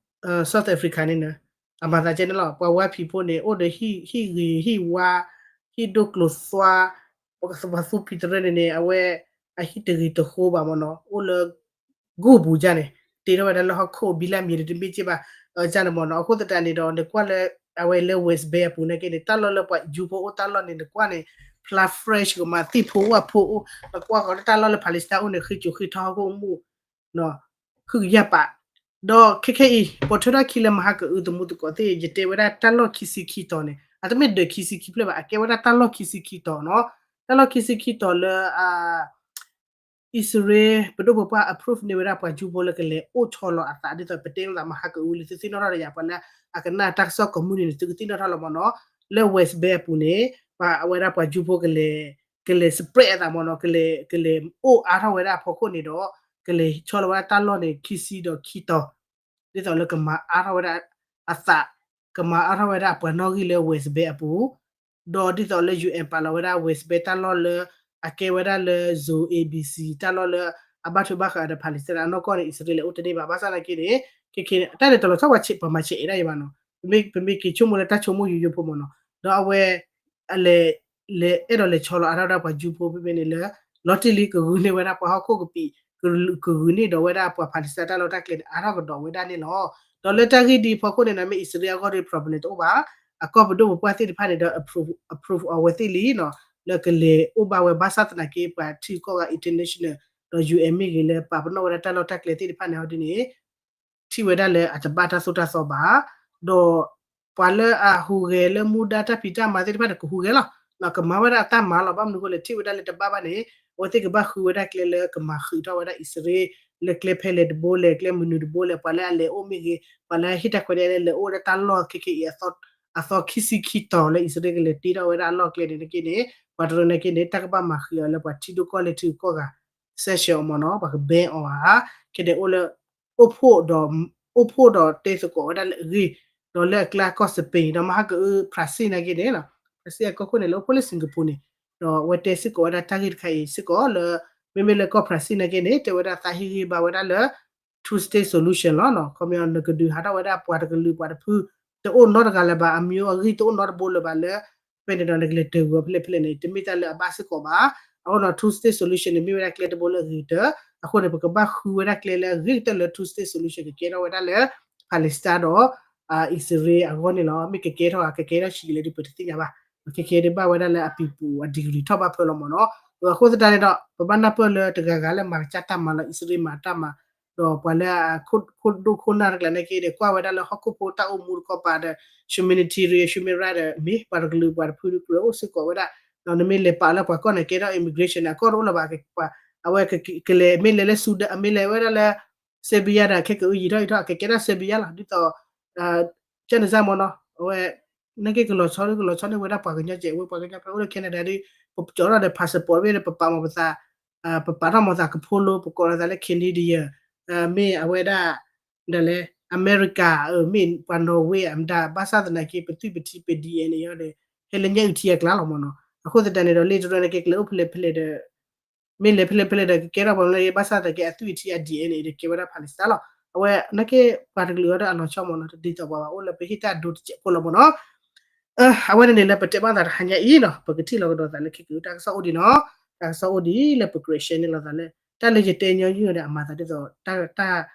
South Africa န့ၣ်န့ၣ် အမၤသးကဲန့ၣ်လီၤ. ပှၤဝါဖံးဖိန့ၣ် အိၣ်ဒီးဟံၣ်ဂ့ၤ ဟံၣ်ဝါ ဟံၣ်ဒိၣ်ကျိၤသွါ, ပှၤသူၣ်ဖှံသရၢန့ၣ်န့ၣ် အဝဲ အဟံၣ်တဂ့ၤတဃိဘၣ်မ့ၢ်နီၤ အိၣ်လၢ ဂိၢ်ပူၤဒ်န့ၣ် တ့ထီၣ်ဝဲဒၣ်လၢဟီၣ်ခိၣ် ဘံလၢမံၤတမ့ၢ်က့ဘၣ် ဒ်န့ၣ်မ့ၢ်နီၤ. အဃိသတးန့ၣ်ဒီး နကွၢ်လၢ အဝဲလၢ West Bank အပူၤန့ၣ်က့န့ၣ် တၢ်လီၢ်လၢပှၤ Jew ဖိအိၣ်တၢ်လီၢ်န့ၣ် နကွၢ်န့ၣ် ဖျါ fresh ကမး သ့ၣ်ဖိဝၣ်ဖိအိၣ် နကွၢ်ဃီလၢတၢ်လီၢ်လၢ Palestine အိၣ်န့ၣ် ဃ့ကၠိၤဃ့ထီဟီၣ်ခိၣ်မူၣ် ဃုကယၢ်ပာ်, ဒီးခဲခဲအံၤ ပိာ်ထွဲထီၣ်ခံလၢမဟါကအု သမူသကိးသ့ၣ် ယတဲဝဲဒၣ်တၢ်လီၢ်ခံဆံခံတီၤန့ၣ် အတမ့ၢ်ဒၢးခံဆံခံဖျၢၣ်ဘၣ် အကဲဝဲဒၣ်တၢ်လီၢ်ခံဆံခံတီၤနီၤ, တၢ်လီၢ်ခံဆံခံတီၤလၢ အံၣ်စရ့လး ပဒိၣ်ပပှၢ် approve န့ၢ်ဝဲဒၣ်ပှၤ Jew ဖိလၢကလဲၤအိၣ်ဆီလီၤအသး ဒ်သိးပတဲလိာ်သးမဟါကအုလံ သုသ့ၣ်နီၣ်ထီၣ်ဒီးယၤ ပှၤလၢအကနၣ်တၢ်ကစီၣ်ကိးမုၢ်နံၤန့ၣ် သုကသ့ၣ်နီၣ်ထီၣ်လီၤမ့ၢ်နီၤ, လၢ West Bank အပူၤန့ၣ် ပှၤအဝဲဒၣ်ပှၤ Jew ဖိကလဲၤ ကလဲၤ spread အသးမ့ၢ်နီၤ, ကလဲၤ ကလဲၤအိၣ်အါထီၣ်ဝဲဒၣ်အဖီခိၣ်န့ၣ်ဒီး ကလဲၤဆီလီၤဝဲဒၣ်တၢ်လီၢ်န့ၣ် ခံဆံဒီးခံတီၤ ဒ်သိးလၢကမၤအါထီၣ်ဝဲဒၣ်အသး, ကမၤအါထီၣ်ဝဲဒၣ်အပှၤနီၣ်ဂံၢ်လၢ West Bank အပူၤ, ဒီးဒ်သိးလၢ ယူဢၣ် ပာ်လီၤဝဲဒၣ် West Bank တၢ်လီၢ်လၢ အကဲဝဲဒၣ်လၢ Zone A B C တၢ်လီၢ်လၢ အဘၣ်ထွဲဘၣ်ဃးဒီး Palestine အနီၢ်ကီၢ်န့ၣ် အံၣ်စရ့လးအိၣ်တန့ၢ်ဘၣ်. ဘၣ်ဆၣ်သနာ်က့န့ၣ် ခဲခဲန့ၣ် တၢ်န့ၣ်တလီၤဆီ ပှၤဆဲးအဲၣ်ဒၣ်ယၤဘၣ်နီၤ, ပမ့ၢ်က့ၤဆိကမိၣ်လၢတၢ်ဆိကမိၣ်ယိယိဖိမ့ၢ်နီၤ, ဒီးအဝဲ အလဲၤ လဲၤအဲၣ်ဒိးလဲၤဆီလီၤအါထီၣ်ဝဲဒၣ်ပှၤ Jew ဖိဖဲဖဲန့ၣ်လၢ လီၤတံၢ်လံ ကဂုာ်န့ၢ်ဝဲဒၣ်ပှၤဟီၣ်ခိၣ်ကပံာ် ကဂုာ်န့ၢ်ဒီးဝဲဒၣ်ပှၤ Palestine တၢ်လီၢ်တၢ်ကျဲန့ၣ် အါထီၣ်ကဒီးဝဲဒၣ်န့ၣ်လီၤ. ဒီးလၢတၢ်ဂ့ၢ်ဒ်အံၤအဖီခိၣ်န့ၣ် မ့ၢ်အံၣ်စရ့လးအဂီၢ်ဒီး problem တအိၣ်ဘၣ်, အကီၢ်ပဒိၣ်ပပှၢ်သ့ၣ်တဖၣ်န့ၣ်ဒီး approve approve အီၤဝဲသ့ၣ်လံနီၤ, လၢကလဲၤအိၣ်ဘၣ်ဝဲ ဘၣ်ဆၣ်သနာ်က့ ပှၤထံကီၢ်ဂၤ international ဒီး ယူၢ်အဲၣ် မ့ၢ်ဂ့ၤ လၢပာ်ပနီၣ်ဝဲဒၣ်တၢ်လီၢ်တၢ်ကျဲသ့ၣ်တဖၣ်န့ၣ် ဟီဒ်န့ၣ် ထံၣ်ဝဲဒၣ်လၢအတဘၣ်တၢ်သိၣ်တၢ်သီဘၣ်, ဒီးပှၤလၢအဟူးဂဲၤလၢမူဒါတၢ်ဖံးတၢ်မၤသ့ၣ်တဖၣ်န့ၣ် ကဟူးဂဲၤလီၤ, ကမၤဝဲဒၣ်အတၢ်မၤလီၤ. ဘၣ်မနုၤအဃိလဲၣ် ထံၣ်ဝဲဒၣ်လၢတဘၣ်ဘၣ်န့ၣ် အဝဲသ့ၣ်ကဘၣ်ဃုဝဲဒၣ်ကျဲလၢကမၤဃုာ်ထီၣ်ဝဲဒၣ်အံၣ်စရ့လး လၢကျဲဖဲလဲၣ်တဘိလဲၣ် ကျဲမနုၤတဘိလဲၣ် ပှၤလၢအလဲၤအိၣ်မ့ၢ်ဂ့ၤ ပှၤလၢအဟ့ၣ်တၢ်ခွဲးတၢ်ယာ်လၢလဲၤအိၣ်ဝဲဒၣ်တၢ်လီၢ်ခဲခဲအံၤ အသီခံဆံခံတီၤလၢအံၣ်စရ့လးကလဲၤတ့ထီၣ်ဝဲဒၣ် အလီၢ်ကျဲန့ၣ်တက့ၢ်န့ၣ် ပှၤတရၢန့ၣ်က့ၢ်န့ၣ် တၢ်ကဘၣ်မၤဃုာ်အီၤလၢပှၤထံဒိၣ်ကီၢ်လဲၢ်ထံဂုၤကီၢ်ဂၤ sanction အီၤမ့ၢ်နီၤ, ပှၤက ban အီၤဧါ, ခဲဒဲးအိၣ်လၢ အိၣ်ဖှိၣ်ဒီး အိၣ်ဖှိၣ်ဒီးတဲသကိးဝဲဒၣ်လၢအဂ့ၢ်, ဒီးလၢအကျါကီၢ် Spain ဒီးမဟါကအု Brazil နာ်က့န့ၣ် Brazil အကီၢ်ခိၣ်န့ၣ် လဲၤအိၣ်ဖှိၣ်လၢ Singapore န့ၣ်, ဒီးအဝဲတဲစ့ၢ်ကီးဝဲဒၣ်တၢ်ဂ့ၢ်တခါအံၤစ့ၢ်ကီးလၢ မ့မ့ၢ်လၢကီၢ် Brazil နာ်က့န့ၣ် တဲဝဲဒၣ်သးဟ့ၣ်ဂံၢ်ဘါဝဲဒၣ်လၢ two state solution လီၤ. ခီပညီ နကဒုးဟးထီၣ်ဝဲဒၣ်ပှၤတကလုာ်ပှၤတဖု တအိၣ်နီတဂၤလၢၤဘၣ်, အမျိုးအဂံၢ်တအိၣ်နီတဘိလၢၤဘၣ်လၢ ဖဲန့ၣ်ဒီးနကလဲၤတၢၤဝဲဖဲလဲၣ်ဖဲလဲၣ်န့ၣ် တမ့ၢ်တၢ်လၢအဘၣ်စ့ၢ်ကီးဘၣ်. အဃိဒီး two state solution န့ၣ် မ့ၢ်ဝဲဒၣ်ကျဲတဘိလၢအဂ့ၤကတၢၢ်. အဃိန့ၣ် ပကဘၣ်ဃုဝဲဒၣ်ကျဲလၢအဂ့ၤကတၢၢ်လၢ two state solution ကကဲထီၣ်ဝဲဒၣ်လၢ Palestine ဒီး အံၣ်စရ့လးအဂီၢ်န့ၣ်လီၤ. မ့ၢ်ကကဲထီၣ်ဧါ ကကဲထီၣ်ဆံးကလဲၣ်ဒ်ပတသ့ၣ်ညါဘၣ်. ခဲခဲဒ်ဘၣ်ဝဲဒၣ်လၢအပံၤပူၤအ degree ထီၣ်ဘၣ်ဖၢလီၤမ့ၢ်နီၤ. အဃိသတးန့ၣ်ဒီး ပဘၣ်နၢ်ပၢၢ်လၢတဂၤဂၤလၢမၤကစၢ်တၢ်မၤလီၤ, အံၣ်စရ့လးမၤတၢ်မၤ ဒီးပှၤလၢအခိၣ်ဒိၣ်ခိၣ်နၢ်တကျါန့ၣ်က့ဒီး ကွၢ်ဝဲဒၣ်လၢဟီၣ်ခိၣ်ဖိတၢ်အိၣ်မူတခီပၤဒီး humanitarian human right ဒီး မ့ၢ်ပှၤတကလုာ်ပှၤတဖုတကလုာ်အိၣ်စ့ၢ်ကီးဝဲဒၣ်. ဒီးနမ့ၢ်လဲၤပာ်လၢပှၤကီၢ်န့ၣ် ကဲထီၣ် immigration န့ၣ် အကီၢ်တအိၣ်လၢၤဘၣ်. အဝဲကလဲၤ မ့ၢ်လဲၤလၢ Sudan မ့ၢ်လဲၤဝဲဒၣ်လၢ Serbia ဒီး ခဲကအုယံၤထီၣ်အံၤထီၣ် အကကဲထီၣ် Serbia လီၤ. ဒ်သိး ကန့ၣ်စၢ်မ့ၢ်နီၤ အဝဲ နာ်က့ကလီၤဆီ ကလီၤဆီန့ၢ်ဝဲဒၣ်ပှၤကညီကဲးဝဲ ပှၤကညီဖဲအိၣ်လၢ Canada ဒ် ပကၠီထီၣ်ဒီး passport ဝဲဒီး ပပာ်မၤပသး ပပာ်ထီၣ်မၤသးကဖိလိ ပကိးလီၤသးလၢ Canadian မ့ၢ်အဝဲဒၣ် ဒ်လဲၣ် America မ့ၢ်ပှၤ Norway မတၤ ဘၣ်ဆၣ်သနာ်က့ ပသွံၣ်ပထံပ DNA အံၤဒီး ဟဲလၢညၣ်အုၣ်ထံအကျါလီၤမ့ၢ်နီၤ. အဃိသတးန့ၣ်ဒီး လ့ၣ်တရၢန့ၣ်က့ ကလဲၤအိၣ်ဖဲလဲၣ်ဖဲလဲၣ်ဒီး မ့ၢ်လဲၤဖဲလဲၣ်ဖဲလဲၣ်ဒီး ကကဲထီၣ်ပှၤလၢ ဘၣ်ဆၣ်သနာ်က့ အသွံၣ်အထံအ DNA ဒီးကဲဝဲဒၣ် Palestine လီၤ. အဝဲနာ်က့ပှၤတကလုာ်အံၤဒီးအလီၤဆီမ့ၢ်နီၤ တဒ်သိးပှၤဘၣ် အိၣ်လၢပဟ့ၣ်တၢ်ဒိတစဲးဖိလီၤမ့ၢ်နီၤ. အဝဲန့ၣ်န့ၣ်လၢပတဲဘၣ်သးတဟါညါအံၤနီၤ ပကထံၣ်လီၤကဒီးသးလၢခဲကအု တၢ်ကစီၣ်အိၣ်ဒံးနီၤ. တၢ်ကစီၣ်အိၣ်ဒံးလၢပ ကြၢး share န့ၢ်လိာ်သးလၢ တၢ်လၢယတဲညီနုၢ်ဒီး အမၤသးဒ်သိး တၢ် တၢ်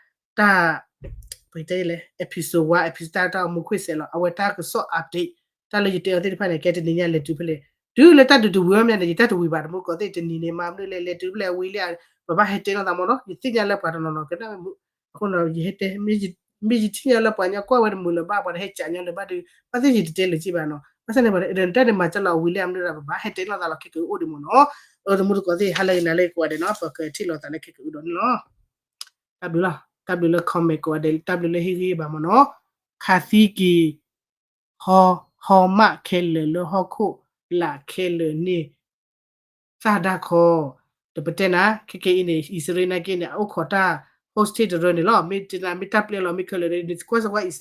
ပကတဲလဲၣ် episode one episode တၢ် တၢ်အိၣ်မူခွ့စဲးလီၤ. အဝဲတၢ်ကစီၣ် update တၢ်လၢယတဲအီၤသ့ၣ်တဖၣ်န့ၣ် ကဲတနံၤညါလဲၤတုၤဖဲလဲၣ် တုၤလၢတၢ်ဒုးတဝံၤအီၤမ့ၢ်န့ၣ် ယတၢ်တဝံၤဘၣ်တမူတကိးသ့ၣ် တနံၤန့ၣ် မၤမနုၤလဲၣ် လဲၤတုၤဖဲလဲၣ် အဝံၤလံ ပဘၣ်ဟဲတဲလိာ်သးမ့ၢ်နီၤ. ယသ့ၣ်ညါလၢပှၤတနီၤနီၤကနၣ်ဝဲမူ အဃိန့ၣ် ယဟဲတဲ မ့ၢ်ယထံၣ်ညါလၢပှၤကညီကွၢ်ဝဲတမုာ်လၢၤဘၣ် ပှၤတဟဲကးညီလၢၤဘၣ်ဒီး ဘၣ်သ့ၣ်ယတတဲလၢၤက့ဘၣ်နီၤ. ဘၣ်ဆၣ်န့ၣ် ပှၤတၢ်န့ၣ်မၤကၢလီၤအဝံၤလံအမနုၤဒီး ပဘၣ်ဟဲတဲလိာ်သးလီၤ ခဲကအုအိၣ်ဒံးမ့ၢ်နီၤ. အတမူတကိးသ့ၣ် ဟါလၢအဂ့ၤနၤလၢကိးဂၤဒဲးနီၤ ပကထံၣ်လိာ်သးလၢခဲကအုဒီးန့ၣ်လီၤ. တၢ်ဘျုးလီၤ တၢ်ဘျုးလၢ comment ကိးဂၤဒဲး တၢ်ဘျုးလၢဟ့ၣ်ဂံၢ်ဘါမ့ၢ်နီၤ. ခးသံက့ၤ ဟီ ဟီမးခဲလၢာ်လၢဟီၣ်ခိၣ်လာ်ခဲလၢာ်န့ၣ် သၣ်ဒၣ်ခီ ဒီးပတဲနၤ ခဲကနံၣ်အံၤန့ၣ် အံၣ်စရ့လးနာ်က့န့ၣ် အအိၣ်ခိးတၢ် hostage တရၢန့ၣ်လီၤ. မ့ၢ်တၢ်ပျဲလီၤ မ့ၢ်ခဲလၢာ်န့ၣ် ကွၢ်စ့ၢ်ကီး